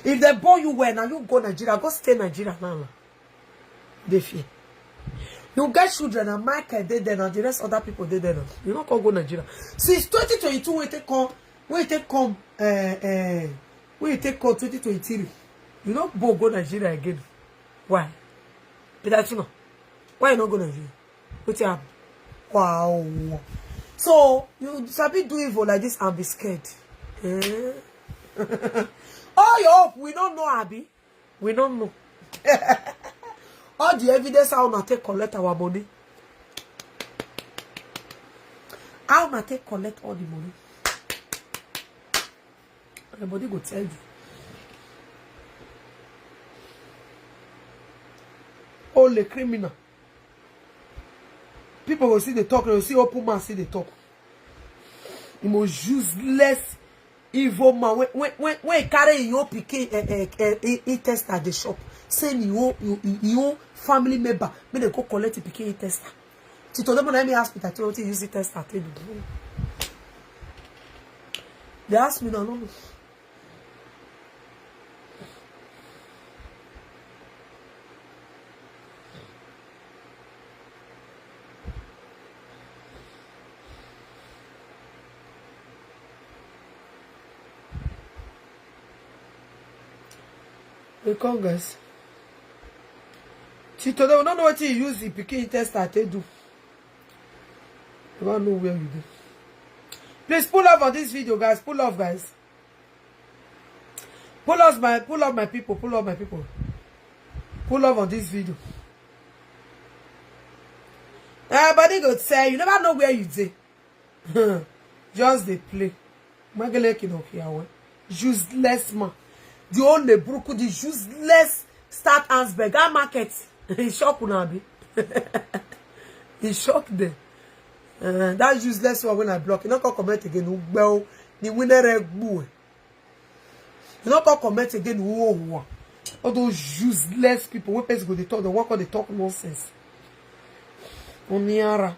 If they born you well, now you go Nigeria, go stay Nigeria now. Now. They fear. You get children, and Michael dey there, and the rest other people dey there now. You not go go Nigeria. Since twenty twenty-two, we take come, we take come, uh, uh, When you take call twenty twenty-three, you no go go Nigeria again. Why? Peter Tuna, why you no go Nigeria? Wetin happen? Wow. So you sabi do evil like this and be scared. Eh? All your hope, we don't know, Abi. We don't know. All the evidence how una take collect our money. How una take collect all the money? Everybody go tell you. Only criminal. People will see the talk, they will see open mouth, see the talk. The most useless, evil man. When, when, when, when he carry your pikin, eh, eh, eh, he, he test at the shop. Say you own, you, you, you own family member. Make they go collect the pikin, he test. Till today, when I may ask me that, what you use the test at table. They ask me, no, no, no. The Congress. Till today, we don't know what you use the pikin test at table. We don't know where you do. Please pull up on this video, guys. Pull up, guys. Pull up my, pull up my people, pull up my people. Pull up on this video. Everybody go say, you never know where you dey. Just dey play. Magele Kinokiawe. Useless man. The only Bruku, the useless start Ansberg. That market. He shock una, Abi. He shock them. Uh, that useless one when I block. You not come comment again. Ugbel. Ni winner egbu. You not come comment again. Whoa, whoa. All those useless people. When person go they talk, they walk on, they talk nonsense. Oniara.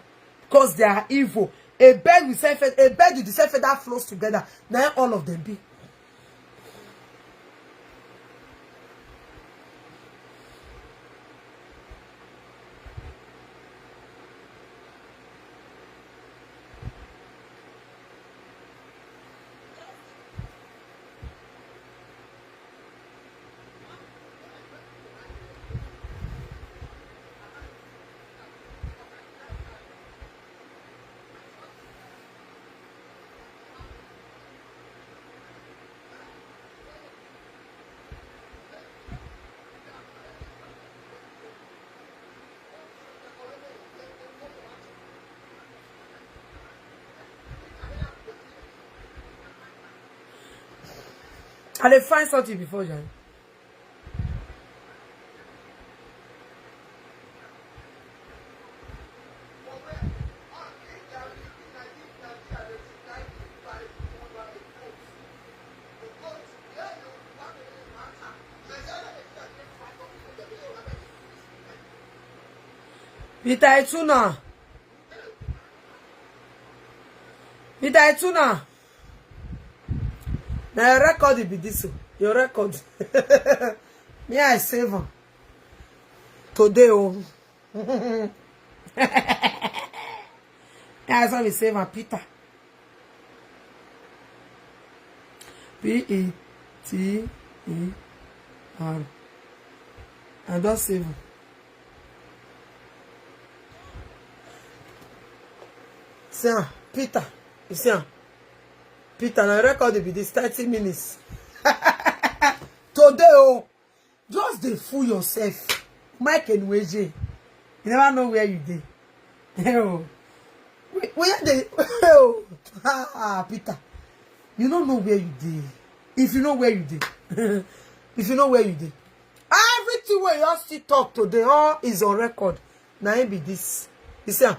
Because they are evil. A bed with self, a bed with the self that flows together. Now all of them be. I dey find something before, John. Peter Ituna. Peter Ituna. Na your record be this o. Your record. Me, I save am. Today o. Me, I saw me save am, Peter. P E T E R. I don save am. See am, Peter. You see am? Peter, na record be this thirty minutes. Today, oh, just dey fool yourself. Mike Enueje, you never know where you dey. Oh. Where, where dey? Oh. Ah, Peter, you don't know where you dey. If you know where you dey, if you know where you dey, everything wey you all still talk today, all is on record. Na him be this. You see am?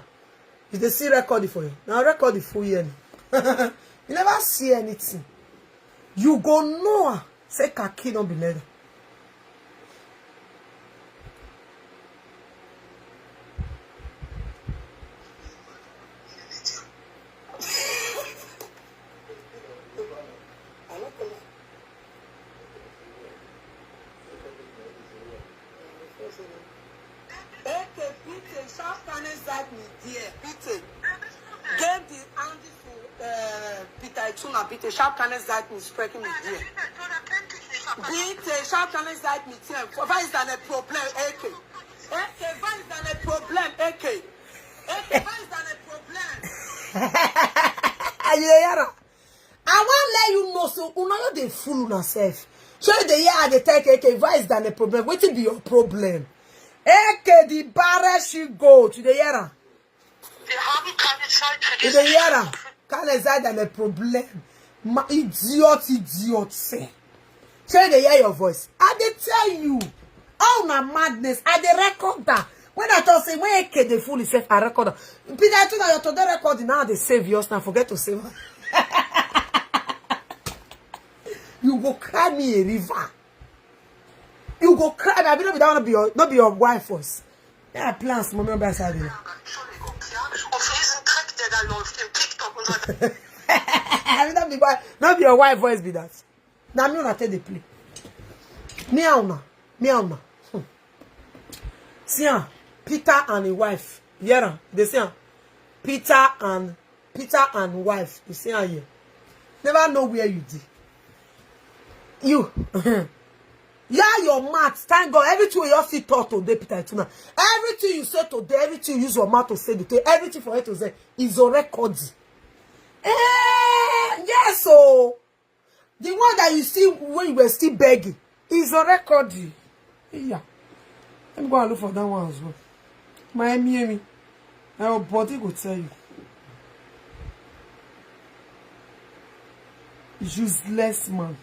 You dey see record for you. Na record full here. You never see anything. You go know am. Say khaki no be leather. Okay, bitte, ich habe keine Zeit mit dir. Bitte. Gib die Hand zu, äh, Peter Ituna, bitte. Ich habe keine Zeit mit sprechen mit dir. Bitte, schau, kann es seit mit dir. Was ist dein Problem, A K? A K, was ist dein Problem, A K? A K, was ist dein Problem? Ayeyara. I wan let you know, so una no dey fool una sef. So you dey hear, I dey tell K K, why is that a problem? Wetin be your problem? A K, the barren she goat. You dey hear am? Wir haben keine Zeit für You dey hear am? Kann es seit dein Problem? Ma, idiot, idiot, seh. So you dey hear your voice. I dey tell you. All na madness. I dey record that. When I talk say, when A K dey fool himself, I record am. Peter, I think that your today record now dey save yours now. Forget to save am. You go cry me a river. You go cry me. I mean, no be that one, no be your, no be your wife was. Yeah, plans, mommy, no be outside there. Entschuldigung, ja, auf diesen Trick, der da läuft im TikTok und so. I mean, no be, why, no be your wife voice be that. Na me una take dey play. Me and una, me and una. Hmm. See am, Peter and him wife. Hear am, dey see am. Peter and, Peter and wife. You see am here. Never know where you dey. You. Yeah, your mouth. Thank God. Everything you see talk today, Peter Ituna. Everything you say today, everything you use your mouth to say today, everything for A to Z is on record. Eh, yes, so the one that you see when you were still begging is on record. Yeah. Let me go and look for that one as well. My Miami. Your body go tell you. Useless man.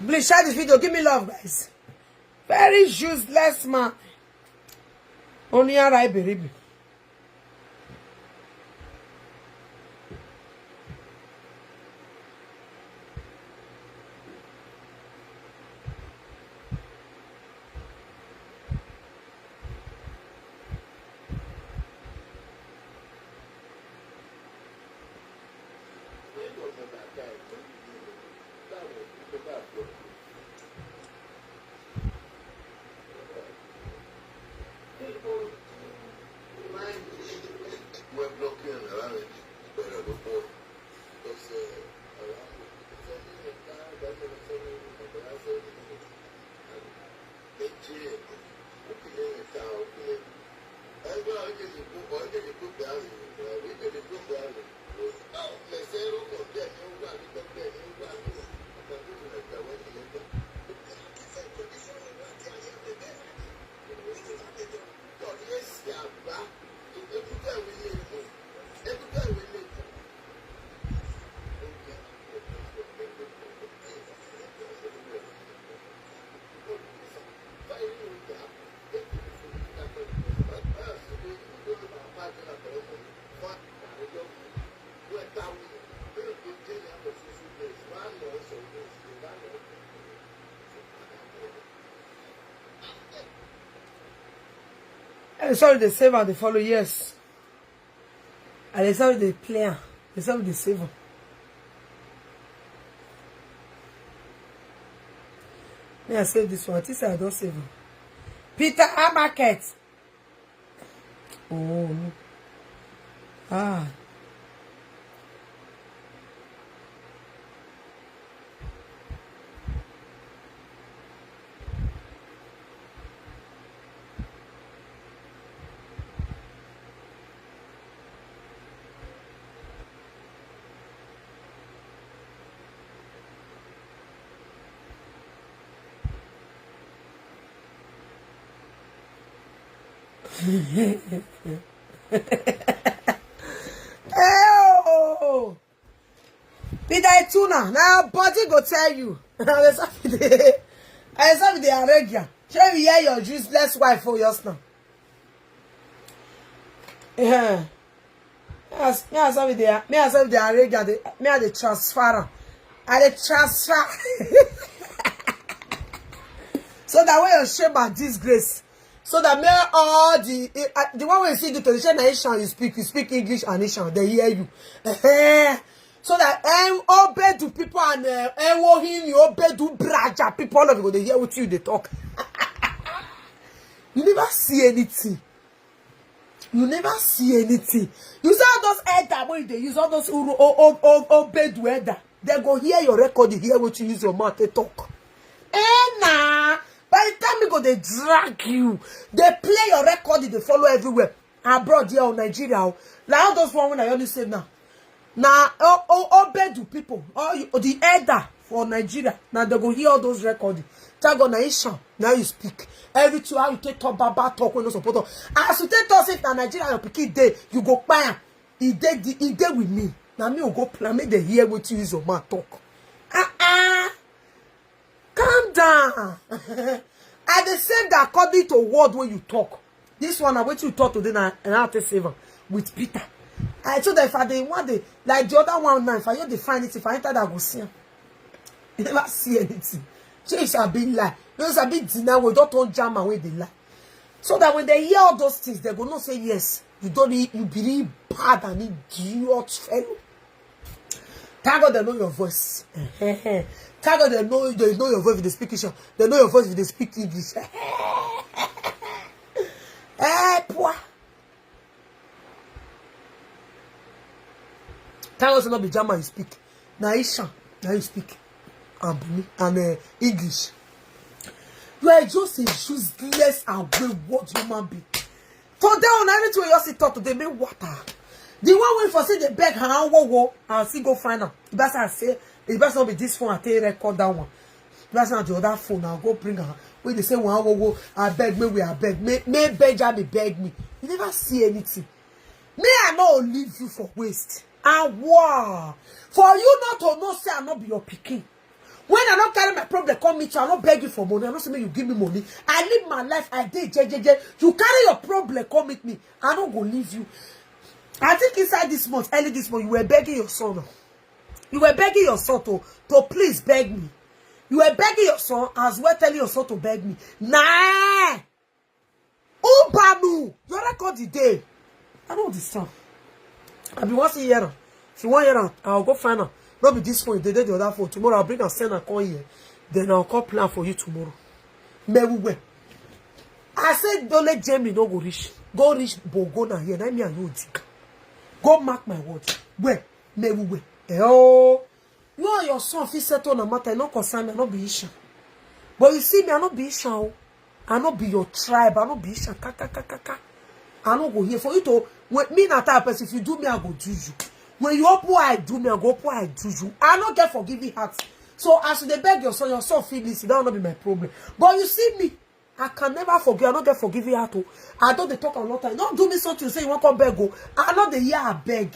Please share this video. Give me love, guys. Very useless man. Only a right baby. Sorry, they save and they follow. Yes. And they sorry they play am. They sorry they save am. Me, I save this one. I think say I don't save am. Peter Abaket. Oh. Ah. Hey, oh. Peter Ituna, now body go tell you. I sabi the Arabia. Shall we hear your useless wife for yours now? Yeah. Me, I sabi the, me, I sabi the Arabia. Me, I dey transfer am. I dey transfer. So that way your shame and disgrace. So that me all the, uh, the one wey you see do to the shame na Ishan you speak, you speak English and Ishan, they hear you. Eh, So that, eh, Obedu people and, eh, Ewohini, Obedu Braja people, all of you go dey hear wetin you dey talk. You never see anything. You never see anything. You see all those elder wey you dey use, all those Uru, o, o, o, Obedu elder. They go hear your record, they hear what you use your mouth to talk. Eh, nah. By the time we go, they drag you. They play your record, they follow everywhere. Abroad here or Nigeria, oh. Like all those one when I only say now. Now, oh, oh, Obedu people, all you, the elder for Nigeria, now they go hear all those recording. Thank God, na Ishan, now you speak. Every two how you take talk baba talk when no support talk. As you take talk say na Nigeria your pikin dey, you go kpai am. E dey the, e dey with me. Na me go plan make they hear what you use your mouth talk. Ah ah. Calm down. I dey save that according to word wey you talk. This one na wetin you talk today na na I take save am with Peter. I told that if I dey one day like the other one now, if I just dey find it, if I enter that, I go see am. You never see anything. So you sabi lie. You sabi deny wey don turn German wey dey lie. So that when they hear all those things, they go know say yes, you don, you be really bad and idiot fellow. Thank God they know your voice. Thank God they know, they know your voice if they speak Ishan. They know your voice if they speak English. Eh, poor. Thank God say no be German you speak. Na Ishan, na you speak. And Buni, and, eh, English. You are just a useless and wayward human being. Today on everything wey you see talk today, make water. The one wey for say dey beg her and wowo and still go find am. The person say, the person be this phone, I take record that one. The person the other phone, I go bring her. When they say one wowo, I beg me, we I beg me, me Benjamin beg me. You never see anything. Me, I no leave you for waste. And wow, for you not to know say I no be your pikin. When I no carry my problem come meet you, I no beg you for money. I no say make you give me money. I live my life. I dey jejeje. You carry your problem come meet me. I no go leave you. I think inside this month, early this month, you were begging your son. You were begging your son to, to please beg me. You were begging your son as well, telling your son to beg me. Nah. Ubanu, your record the day. I don't understand. I be once a year. If you want year, I'll go find her. Not be this phone, they did the other phone. Tomorrow I'll bring and send and call here. Then I'll call plan for you tomorrow. Me we win. I said don't let Jamie no go reach. Go reach Bogo na here. Let me and you think. Go mark my word. Where? Me we win. Eh, oh. You and your son fit settle on a matter, e no concern me, I no be Ishan. But you see me, I no be Ishan o. I no be your tribe, I no be Ishan. Ka, ka, ka, ka, ka. I no go here for you to, when me na type person, if you do me, I go do you. When you open eye do me, I go open eye do you. I no get forgiving heart. So as you dey beg your son, your son feel this, that no be my problem. But you see me, I can never forgive. I no get forgiving heart o. I don dey talk a long time. Don't do me something, say you wan come beg o. I no dey hear I beg.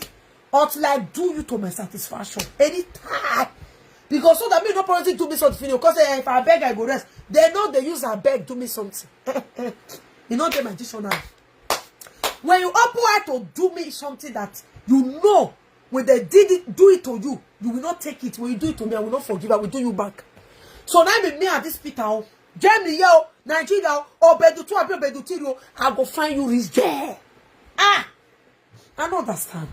Until I do you to my satisfaction. Anytime. Because so that me no promise do me something finish. Because, eh, if I beg, I go rest. They know they use I beg, do me something. You know, they my dictionary. When you open eye to do me something that you know, when they did it, do it to you, you will not take it. When you do it to me, I will not forgive. I will do you back. So now me, me and this Peter, oh, Jamie, yo, Nigeria, oh, Obedu two, Obedu three, oh, I go find you reach there. Ah, I no understand.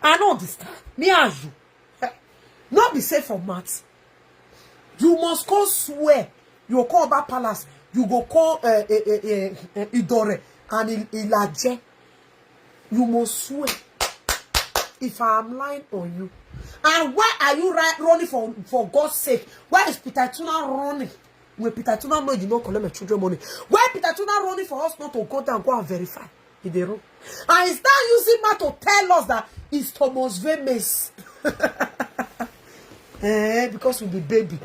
I no understand. Me and you. Eh, no be say for maths. You must go swear. You go call Oba Palace. You go call, eh, eh, eh, eh, eh, Idore and Il- Ilaje. You must swear. If I am lying on you. And why are you ri- running for, for God's sake? Why is Peter Tuna running? When Peter Tuna know you no collect my children money. Why Peter Tuna running for us not to go down, go and verify? He dey run. And he start using mouth to tell us that it's Thomas Vemes. Eh, because we be baby.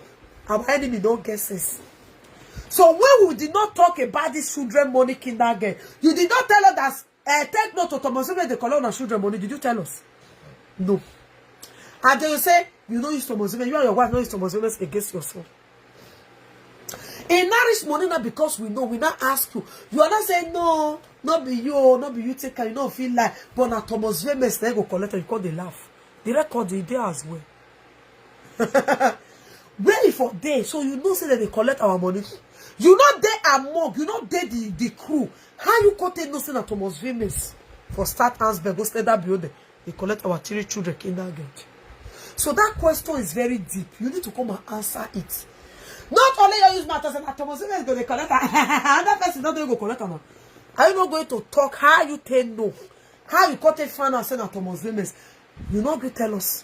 Our enemy don't get sense. So when we did not talk about this children money kindergarten, you did not tell us that, eh, take note to Thomas Vemes, they collect our children money. Did you tell us? No. And then you say, you no use Thomas Vemes, you and your wife no use Thomas Vemes against your son. He nourish money now because we know, we now ask you. You are not saying, "No, not be you, not be you take care, you no feel like." But now Thomas Vemes, they go collect and you call the laugh. The record is there as well. Where you for there? So you know say that they collect our money. You not there among, you not there the, the crew. How you go take no say that Thomas Vemes for start Ansberg, go stay that building? They collect our three children kindergarten. So that question is very deep. You need to come and answer it. Not only you use matter, say na Thomas Williams go dey collect am. Another person not go collect am. Are you not going to talk how you take know? How you come take find out say na Thomas Williams? You not go tell us.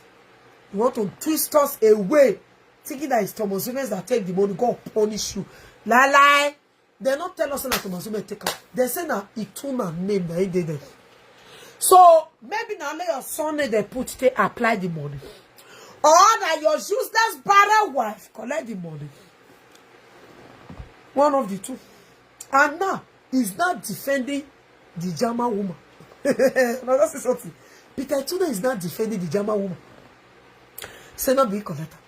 You want to twist us away, thinking that it's Thomas Williams that take the money. God punish you. Lie, lie. They not tell us na Thomas Williams take am. They say na Ituna name na him dey there. So maybe na only your son name they put to apply the money. Or na your useless barren wife collect the money. One of the two. And now he's not defending the German woman. Now that's something. Peter Ituna is not defending the German woman. Say no be collect am.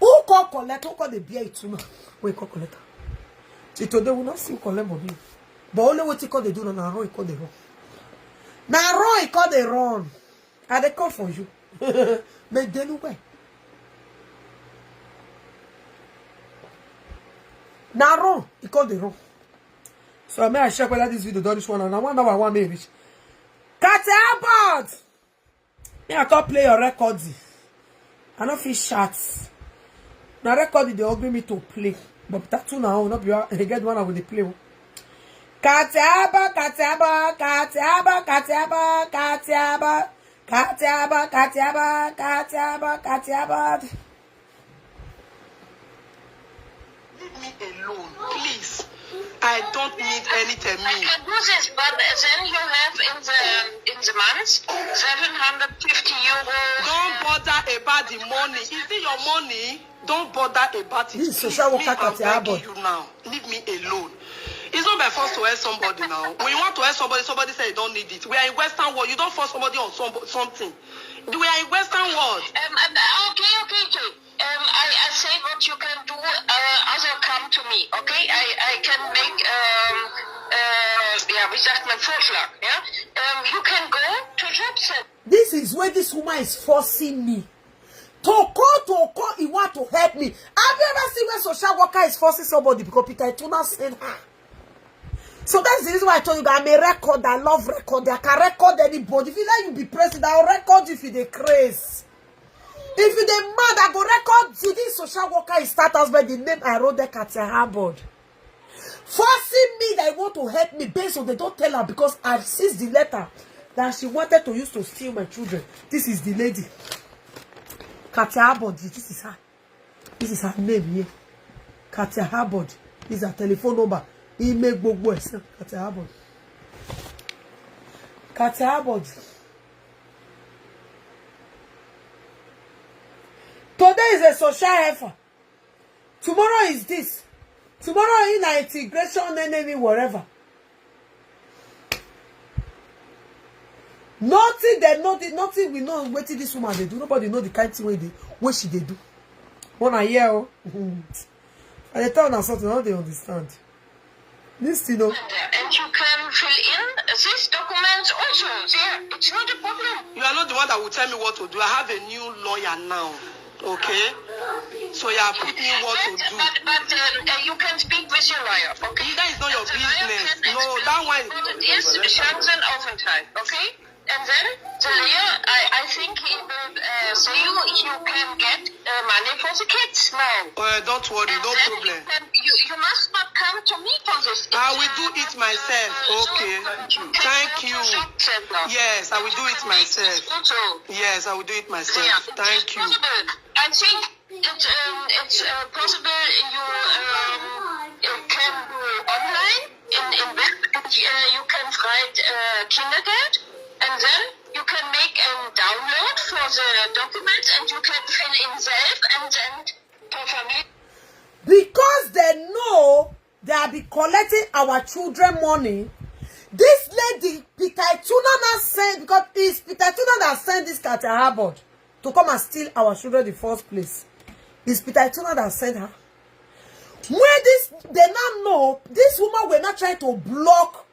Who come collect? Who come dey bear Ituna? Wey come collect am. Till today we not see who collect money. But only wetin come dey do na, na run e come dey run. Na run e come dey run. I dey come for you. Make dem know where. Na run e come dey run. So may I check whether this video don reach one hour. Na one hour one may reach. Katia Abbott! Me, I come play your recording. I no fit shout. Na recording dey hungry me to play. But tattoo na own, no be one, e get one I go dey play o. Katia Abbott, Katia Abbott, Katia Abbott, Katia Abbott, Katia Abbott, Katia Abbott, Katia Abbott, Katia Abbott, Katia Abbott. Leave me alone, please. I don't need any I termine. Can do this, but then you have in the, in the month seven hundred fifty euro. Don't bother about the money. Is it your money? Don't bother about it. This is please, social worker me, I'm Katia begging Abbott. You now. Leave me alone. It's not by force to help somebody now. When you want to help somebody, somebody say you don't need it. We are in Western world. You don't force somebody on some, something. We are in Western world. Um, um, okay, okay, okay. Um, I, I say what you can do. Uh, other come to me, okay? I, I can make, um, uh, ja, wie sagt man, Vorschlag, ja? Um, you can go to job center. This is where this woman is forcing me. To call, to call, he want to help me. Have you ever seen when social worker is forcing somebody? Because Peter Ituna sent her. So that's the reason why I told you that I'm a record. I love record. I can record anybody. If you like, you be president, I'll record you if you dey craze. If you dey mad, I go record you. This social worker is start as by the name I wrote there, Katia Abbott. Forcing me that he want to help me based on they don't tell her because I seized the letter that she wanted to use to steal my children. This is the lady. Katia Abbott, this is her. This is her name here. Katia Abbott. This is her telephone number. Email gbogbo ẹ̀ sàn. Katia Abbott. Katia Abbott. Today is a social effort. Tomorrow is this. Tomorrow is na integration, enemy, whatever. Nothing that nothing, nothing we know wetin this woman dey do. Nobody know the kind thing wey dey, wey she dey do. When I hear, oh, I dey tell una something, I no dey understand. Listen, oh. And you can fill in these documents also. Yeah, it's not a problem. You are not the one that will tell me what to do. I have a new lawyer now. Okay? So you have put me what to do. But, but um, uh, you can speak with your lawyer, okay? That is not your business. No, that one. What it is, Shanzenaufenthalt, okay? And then the lawyer, I, I think he will uh, say you, you can get uh, money for the kids now. Uh, don't worry, no problem. You, can, you, you must not come to me for this. I will do it myself. Okay. Thank you. Yes, I will do it myself. Yes, I will do it myself. Thank you. I think it, um, it's uh, possible you um, it can do online in, in web. And, uh, you can write uh, Kindergeld, and then you can make a download for the documents, and you can fill in self, and then for family. Because they know they have been collecting our children money. This lady, Peter Ituna, now send, because it's Peter Ituna that sent this Katia Abbott to come and steal our children in the first place. It's Peter Ituna that sent her. When this, they now know, this woman were not trying to block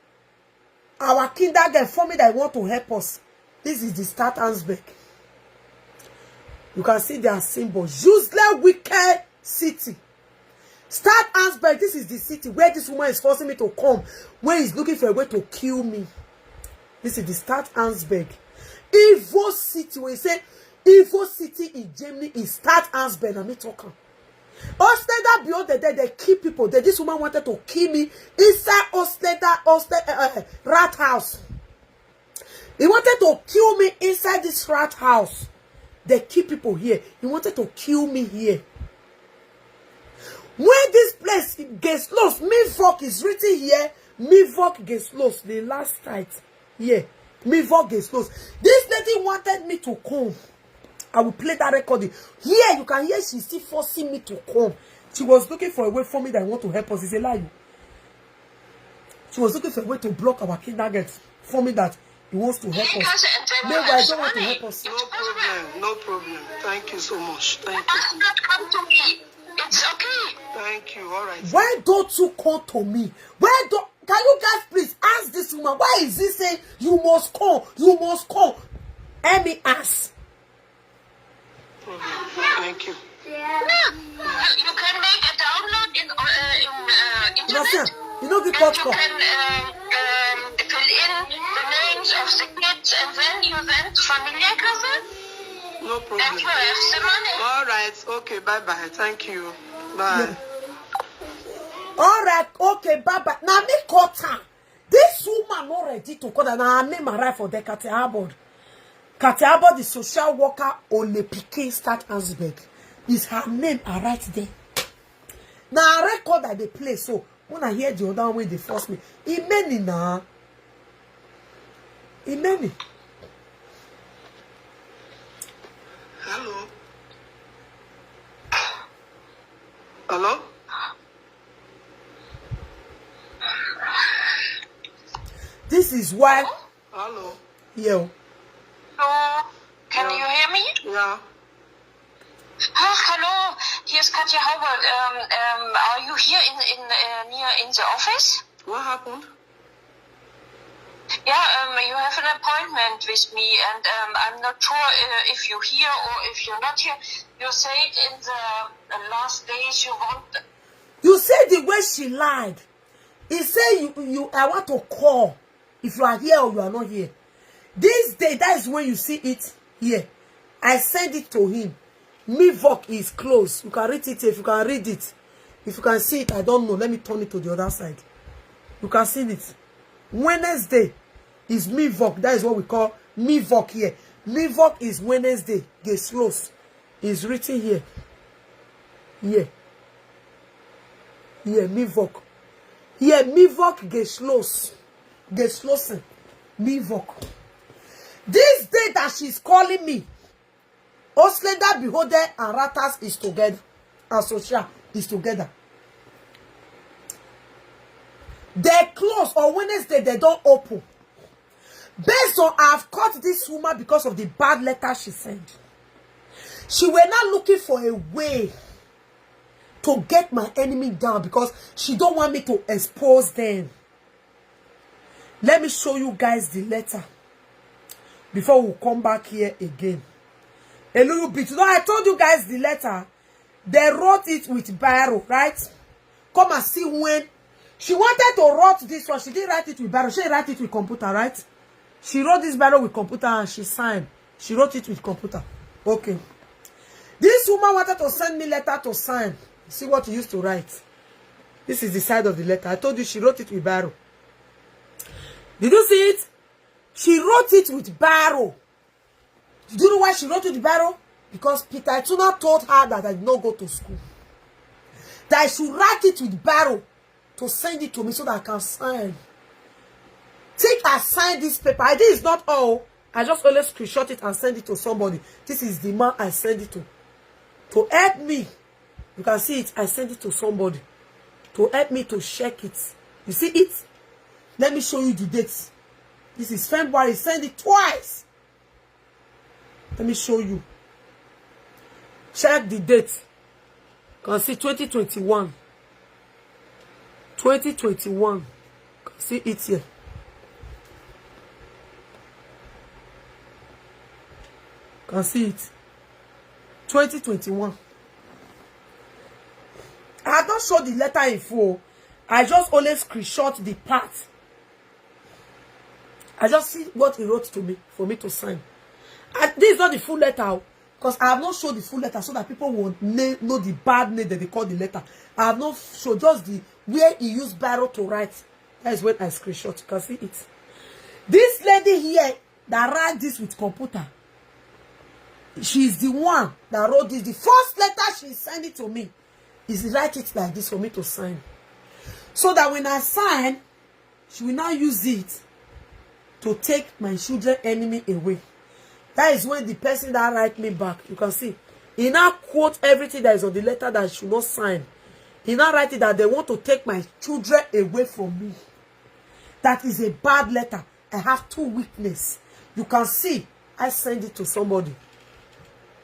our Kindergeld for me that want to help us. This is the Start Ansberg. You can see their symbol. Useless, wicked city. Start Ansberg, this is the city where this woman is forcing me to come, where he's looking for a way to kill me. This is the Start Ansberg. Evil city where he say, Evo City in Germany is start Ansbel, na me talk am. Ostenda beyond the day, they kill people. They, this woman wanted to kill me inside Ostenda, Ostenda uh, rat house. He wanted to kill me inside this rat house. They kill people here. He wanted to kill me here. When this place gets lost, Mivok is written here. Mivok gets lost the last night. Yeah, Mivok gets lost. This lady wanted me to come. I will play that recording. Here, you can hear she's still forcing me to come. She was looking for a way for me that I want to help us. It's a lie. She was looking for a way to block our kindergarten for me that he wants to help us. Meanwhile, I don't want to help us. No problem, no problem. Thank you so much. Thank you. Come to me. It's okay. Thank you. All right. Why don't you come to me? Why don't, can you guys please ask this woman? Why is he saying you must come? You must come. Let me ask. Thank you. Yeah. You can make a download in uh, in uh, internet. You know the podcast. You can uh, um, fill in the names of the kids and then you went Familienkasse. No problem. And you have the money. All right. Okay. Bye bye. Thank you. Bye. Yeah. All right. Okay. Bye bye. Now me cut her. This woman not ready to cut her. Now her name arrive for the Kathy Arbord. Kathy Arbord, the social worker, only picking start Ansbeg. Is her name are right there. Now I record that they play so. When I hear the other one, they force me. It many now. It many. Hello. Hello. This is why. Hello. Yeah. Hello. Can you hear me? Yeah. Ah, hello. Here's Katja Howard. Um, um, are you here in in uh, near in the office? What happened? Yeah, um, you have an appointment with me, and um, I'm not sure uh, if you're here or if you're not here. You said in the uh, last days you want. You said the way she lied. He said you you I want to call if you are here or you are not here. This day, that is when you see it here. I send it to him. Mivok is closed. You can read it if you can read it. If you can see it, I don't know. Let me turn it to the other side. You can see it. Wednesday is Mivok. That is what we call Mivok here. Mivok is Wednesday. Gate close. Is written here. Here. Here, Mivok. Here, Mivok Geschloss. Geschlossen. Mivok. This day that she's calling me, Osleda Beholder and Ratas is together. And Social is together. They close on Wednesday, they don't open. Based on I've caught this woman because of the bad letter she sent. She were not looking for a way to get my enemy down because she don't want me to expose them. Let me show you guys the letter before we come back here again. A little bit. You know, I told you guys the letter. They wrote it with biro, right? Come and see when she wanted to write this one. She didn't write it with biro. She write it with computer, right? She wrote this biro with computer and she signed. She wrote it with computer. Okay. This woman wanted to send me letter to sign. See what you used to write. This is the side of the letter. I told you she wrote it with biro. Did you see it? She wrote it with biro. Do you know why she wrote it with biro? Because Peter Ituna told her that I did not go to school. That I should write it with biro to send it to me so that I can sign. Take I sign this paper. I, this is not all. I just only screenshot it and send it to somebody. This is the man I send it to. To help me. You can see it. I send it to somebody. To help me to check it. You see it? Let me show you the dates. This is February. Send it twice. Let me show you. Check the date. Can see twenty twenty-one. twenty twenty-one. Can see it here. Can see it. twenty twenty-one. I don't show the letter in full. I just only screenshot the part. I just see what he wrote to me for me to sign. And this is not the full letter. Oh. Because I have not showed the full letter so that people will na-, know the bad name that they call the letter. I have not showed, just the where he used biro to write. That is when I screenshot. You can see it. This lady here that write this with computer, she is the one that wrote this. The first letter she sent it to me is write it like this for me to sign. So that when I sign, she will now use it to take my children enemy away. That is when the person that write me back, you can see, he now quote everything that is on the letter that I should not sign. He now write it that they want to take my children away from me. That is a bad letter. I have two witness. You can see, I send it to somebody. You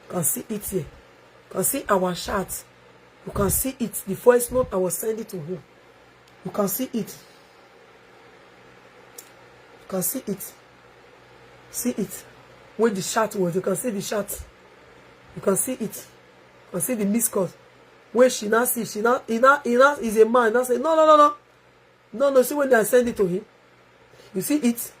can see it here. You can see our chat. You can see it. The voice note, I was sending to him. You can see it. You can see it. See it. When the chat was, you can see the chat. You can see it. You can see the missed calls. When she now see, she now, he now, he now is a man. Now say, "No, no, no, no. No, no, see when I send it to him. You see it?"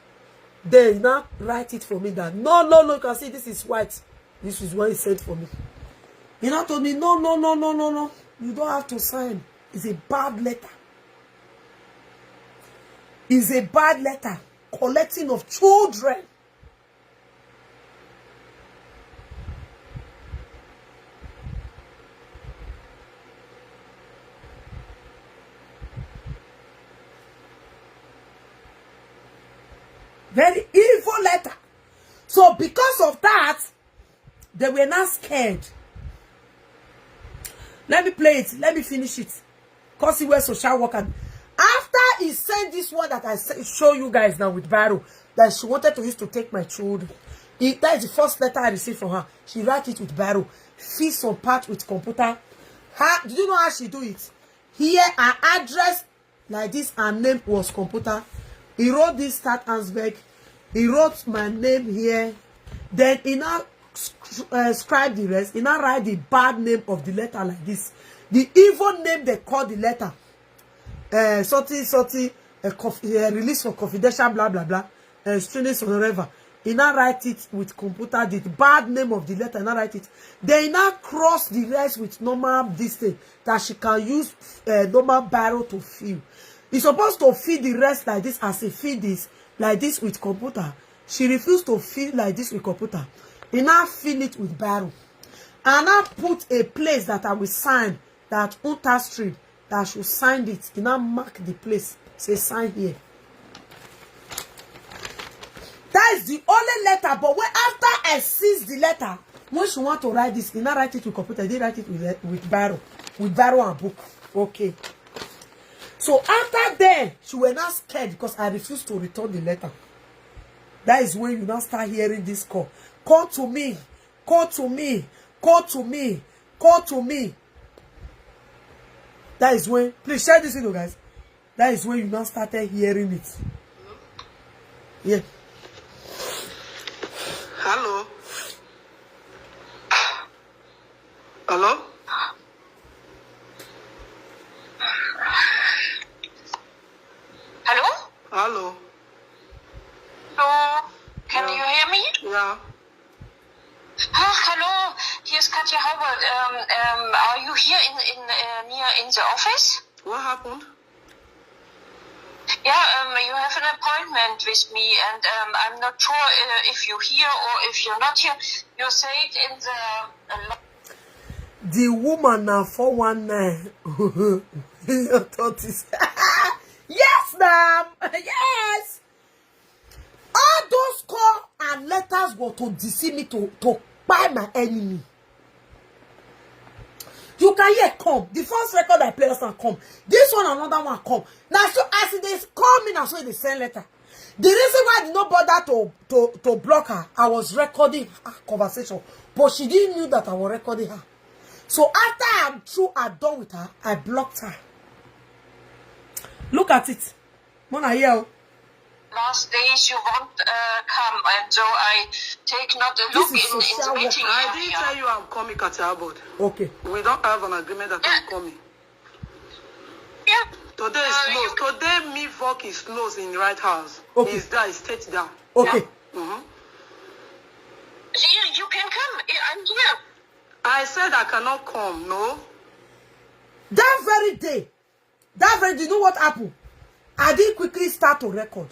Then he now write it for me that, "No, no, no, you can see this is white. This is what he sent for me." He now told me, "No, no, no, no, no, no. You don't have to sign. It's a bad letter. It's a bad letter. Collecting of children." Very evil letter. So because of that, they were not scared. Let me play it. Let me finish it. Cause he was social worker. After he sent this one that I se-, show you guys now with biro, that she wanted to use to take my children. He, that is the first letter I received from her. She write it with biro. Fill some part with computer. How, did you know how she do it? Here, her address like this, her name was computer. He wrote this Start Ansberg. He wrote my name here. Then he now sc-, uh, scribe the rest. He now write the bad name of the letter like this. The evil name they call the letter. Uh, something, something, uh, conf-, uh, release for confidential, blah, blah, blah. Uh, students or whatever. He now write it with computer, the bad name of the letter, now write it. Then he now cross the rest with normal this thing that she can use, uh, normal biro to fill. He's supposed to fill the rest like this as he fill this, like this with computer. She refused to fill like this with computer. He now fill it with biro. And now put a place that I will sign that Unta Street that I should sign it. He now mark the place. Say, "Sign here." That is the only letter. But when after I seize the letter, when she want to write this, he now write it with computer. They write it with, with biro, with biro and book. Okay. So after then, she was not scared because I refused to return the letter. That is when you now start hearing this call. "Call to me, call to me, call to me, call to me." That is when, please share this video, guys. That is when you now started hearing it. Yeah. Hello. Hello? Hello? Hello? Hello? Can you hear me? Yeah. Ah, hello, here's Katja Halbert. Um, um, are you here in, in, uh, near in the office? What happened? Yeah, um, you have an appointment with me, and, um, I'm not sure, uh, if you're here or if you're not here. You say it in the, uh, lo- The woman na four one nine. Your thought is yes, ma'am. Yes. All those call and letters were to deceive me, to, to buy my enemy. You can hear come. The first record I play last time come. This one, another one come. Now, so as they call me, now so they send letter. The reason why I did not bother to, to, to block her, I was recording her conversation, but she didn't knew that I was recording her. So after I'm through, I'm done with her, I blocked her. Look at it. Mona here. Last days you won't, uh, come, and so I take not a look in, in the meeting area. I didn't tell you I'm coming, Katja Halbert. Okay. We don't have an agreement that I'm coming. Yeah. Today is close. Today, me work is close in right house. Okay. Is there, state down. Okay. Yeah? Mm-hmm. You, you can come. I, I'm I said I cannot come, no? That very day, that very day, you know what happened? I did quickly start to record.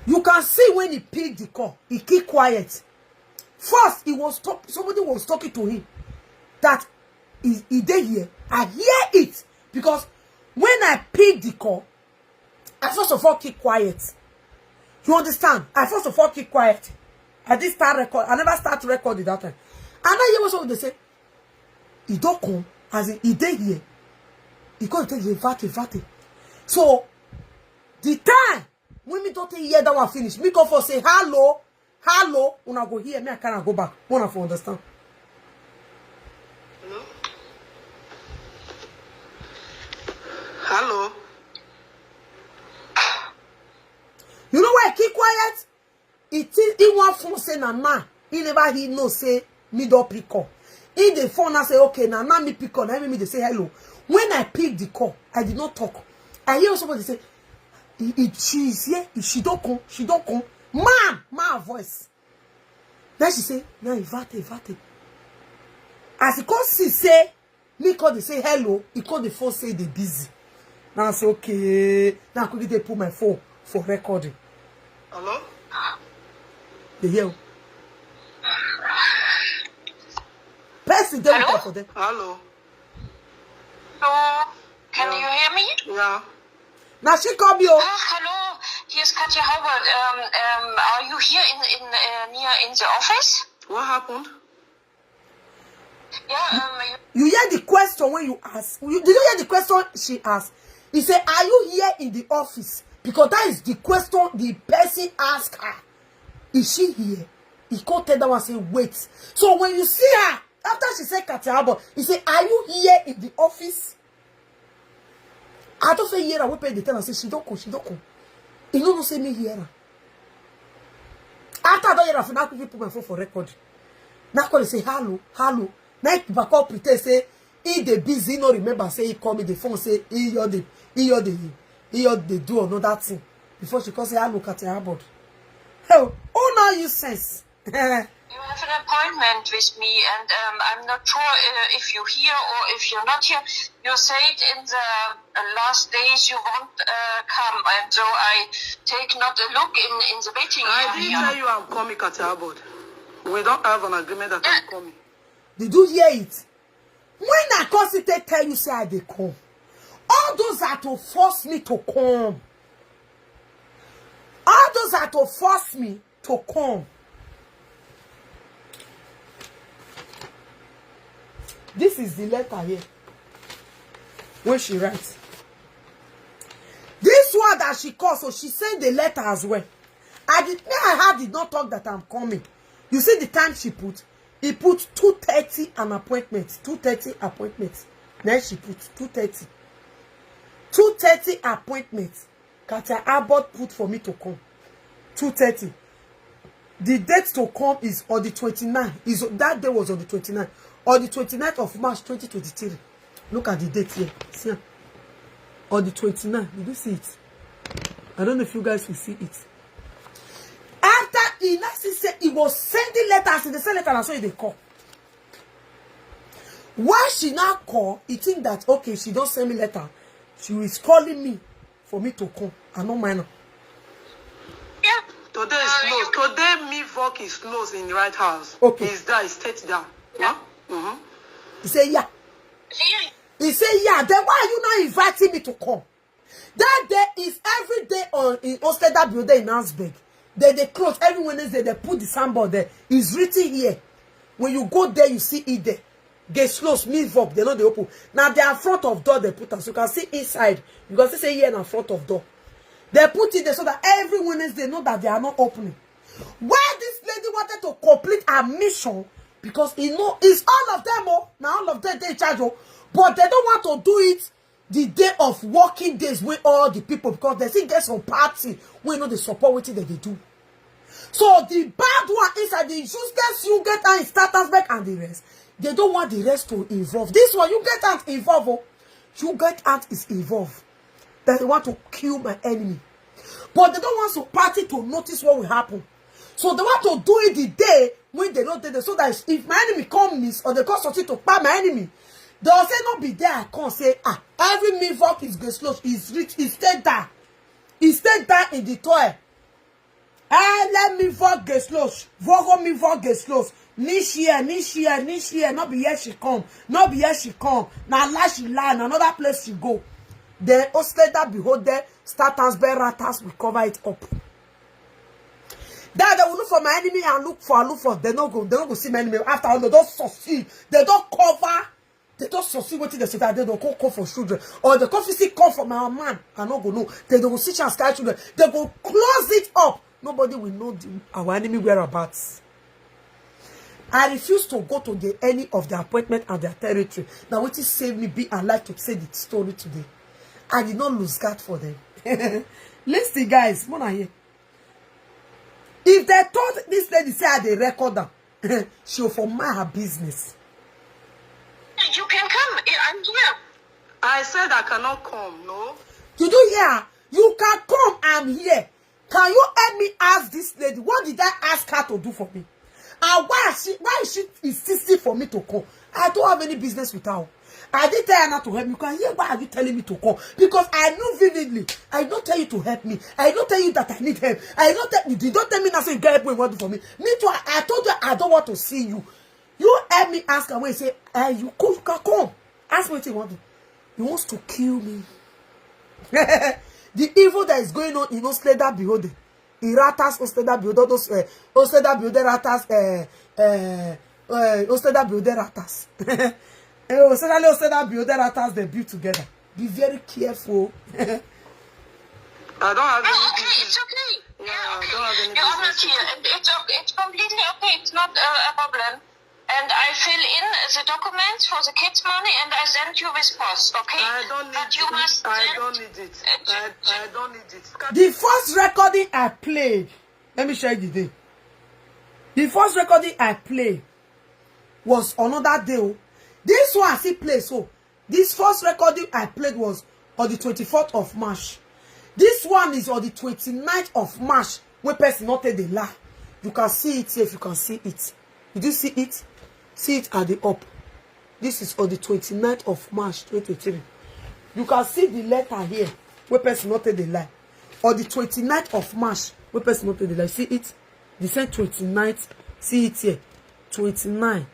You can see when he picked the call, he keep quiet. First, he was talk, somebody was talking to him that he, he dey here. I hear it because when I picked the call, I first of all keep quiet. You understand? I first of all keep quiet. I did start record. I never start recording that time. And I hear what somebody say, he don't come, as in, he dey here. He come take the vate, vate. So, the time when me don't hear that one finish, me come for say, "Hello, hello," una go hear me, I cannot go back. Wanna for understand? Hello? Hello? You know why I keep quiet? It is he one phone say na na. He never he know say me don't pick up. He the phone and say, "Okay, now now me pick up." Now me they say hello. When I pick the call, I did not talk. I hear somebody say, "He, he, she is here. She don't come. She don't come." Man, my voice. Then she say, "Now invite, invite." As he come see say, me call they say hello. He call the phone say they busy. Now I say, "Okay." Now I quickly they put my phone for recording. Hello? They hear. Person they look Hello? out for them. Hello? Hello, can you hear me? Yeah. Now she call me. Oh, Ah, hello, hier ist Katja Howard. Um, um, are you here in, in uh, near in the office? What happened? Yeah, um, you, you hear the question when you ask. You, did you hear the question she asked? He said, "Are you here in the office?" Because that is the question the person asked her. "Is she here?" He can't tell that one say, "Wait." So when you see her, after she said, "Katja Howard," he said, "Are you here in the office?" I don't say hear her. We pay the tell and say, "She don't come. She don't come." He no no say me hear her. After I don't hear her, I now quickly put my phone for record. Now call and say, "Hello, hello." Now he back up pretend say he dey busy, no remember say he call me the phone, say he your the he your the he your the do another thing. Before she call say, "Hello, Katja Howard." Hey, oh, now you sense. You have an appointment with me, and um, I'm not sure uh, if you're here or if you're not here. You said in the uh, last days you won't uh, come, and so I take not a look in, in the waiting I didn't area. Tell you I'm coming, Katja Howard. We don't have an agreement that I'm coming. Did you hear it? When I constantly tell you say I dey come, all those are to force me to come. All those are to force me to come. This is the letter here. When she writes. This one that she calls, so she sent the letter as well. I did me, I had did not talk that I'm coming. You see the time she put? He put two thirty an appointment. Two thirty appointment. Then she put two thirty. Two thirty appointment. Katja Howard put for me to come. Two thirty. The date to come is on the twenty-nine. Is that day was on the twenty-nine. On the twenty-ninth of March twenty twenty-three. Look at the date here. See am? On the twenty-nine. Did you see it? I don't know if you guys will see it. After he now see say he was sending letters, he dey send letter, na so he dey call. Why she now call? He think that, okay, she don't send me letter. She is calling me for me to come. I no mind am. Yeah. Today is closed. Today, me work is closed in the right house. Okay. He's there, he's state down. Yeah? Mm-hmm. He say, "Yeah." Really? He say, "Yeah." Then why are you not inviting me to come? That day is every day on in Osteda building in Augsburg. They they close every Wednesday. They put the signboard there. It's written here. When you go there, you see it there. They close, me work. They know they open. Now they are front of door. They put us. You can see inside. You can see say here na front of door. They put it there so that every Wednesday know that they are not opening. Why this lady wanted to complete her mission? Because you know it's all of them. Oh, now all of them they charge. Oh, but they don't want to do it the day of working days with all the people because they still get some party wey no dey support wetin dem dey do. So the bad one inside, the useless, you get and status back and the rest. They don't want the rest to involve. This one, you get and involve. Oh, you get and is involved. That they want to kill my enemy. But they don't want some party to notice what will happen. So they want to do it the day when they don't do it. So that if my enemy come miss or they come something to kpa my enemy, they'll say, "No be there I come." Say, "Ah, every me work is go slow, is rich, is stay down. Is stay down in the toil." Eh, let me work go slow. Vogo me work go slow. Nish here, nish here, nish here. Not be here she come. Not be here she come. Now lie she lie. Na another place she go. Then Osleda behold there. Statans bear ratas will cover it up. That they will look for my enemy and look for, look for. They no go, they no go see my enemy. After all, they don't succeed. They don't cover. They don't succeed wetin they say that they don't call, call for children. Or the coffee still call for my man. I no go know. They don't see chance carry children. They go close it up. Nobody will know the, our enemy whereabouts. I refuse to go to the any of the appointment and their territory. Now, what is save me be alive to say the story today? I did not lose guard for them. Listen, guys, more here. If they told this lady say I dey record am, she will for mind her business. You can come. I'm here. I said I cannot come, no. You do hear? You can come, I'm here. Can you help me ask this lady? What did I ask her to do for me? And why is she, why is she insisting for me to come? I don't have any business with her. I did tell her not to help me. You can hear, why are you telling me to come? Because I knew vividly. I don't tell you to help me. I don't tell you that I need help. I don't tell you. You don't tell me nothing. You get help me. What do for me? Me too. I, I told you I don't want to see you. You help me ask her when you say, eh, you come, you can come. Ask me what you want to. He wants to kill me. The evil that is going on in Osleda behold. Iratas Osleda behold, those uh, Osleda behold ratas, uh, uh, uh, Osleda behold ratas. Eh, Osleda Osleda behold ratas, they build together. Be very careful. I don't have Oh, any okay, business. it's okay. Yeah, Yeah, I okay. don't have any You're business okay. with It's okay. It's completely okay. It's not uh, a problem. And I fill in the documents for the kids' money and I send you this post, okay? I don't need But you it. must I send don't need it. I, I don't need it. The first recording I played, let me show you the day. The first recording I played was another day. Oh. This one I still play so. This first recording I played was on the twenty-fourth of March. This one is on the twenty-ninth of March. When person not take the lie, you can see it here if you can see it. Did you see it? See it at the up. This is on the twenty-ninth of March twenty twenty-three. You can see the letter here. When person not take the lie. On the twenty-ninth of March. When person not take the lie. See it? The same twenty-ninth. See it here. twenty-nine.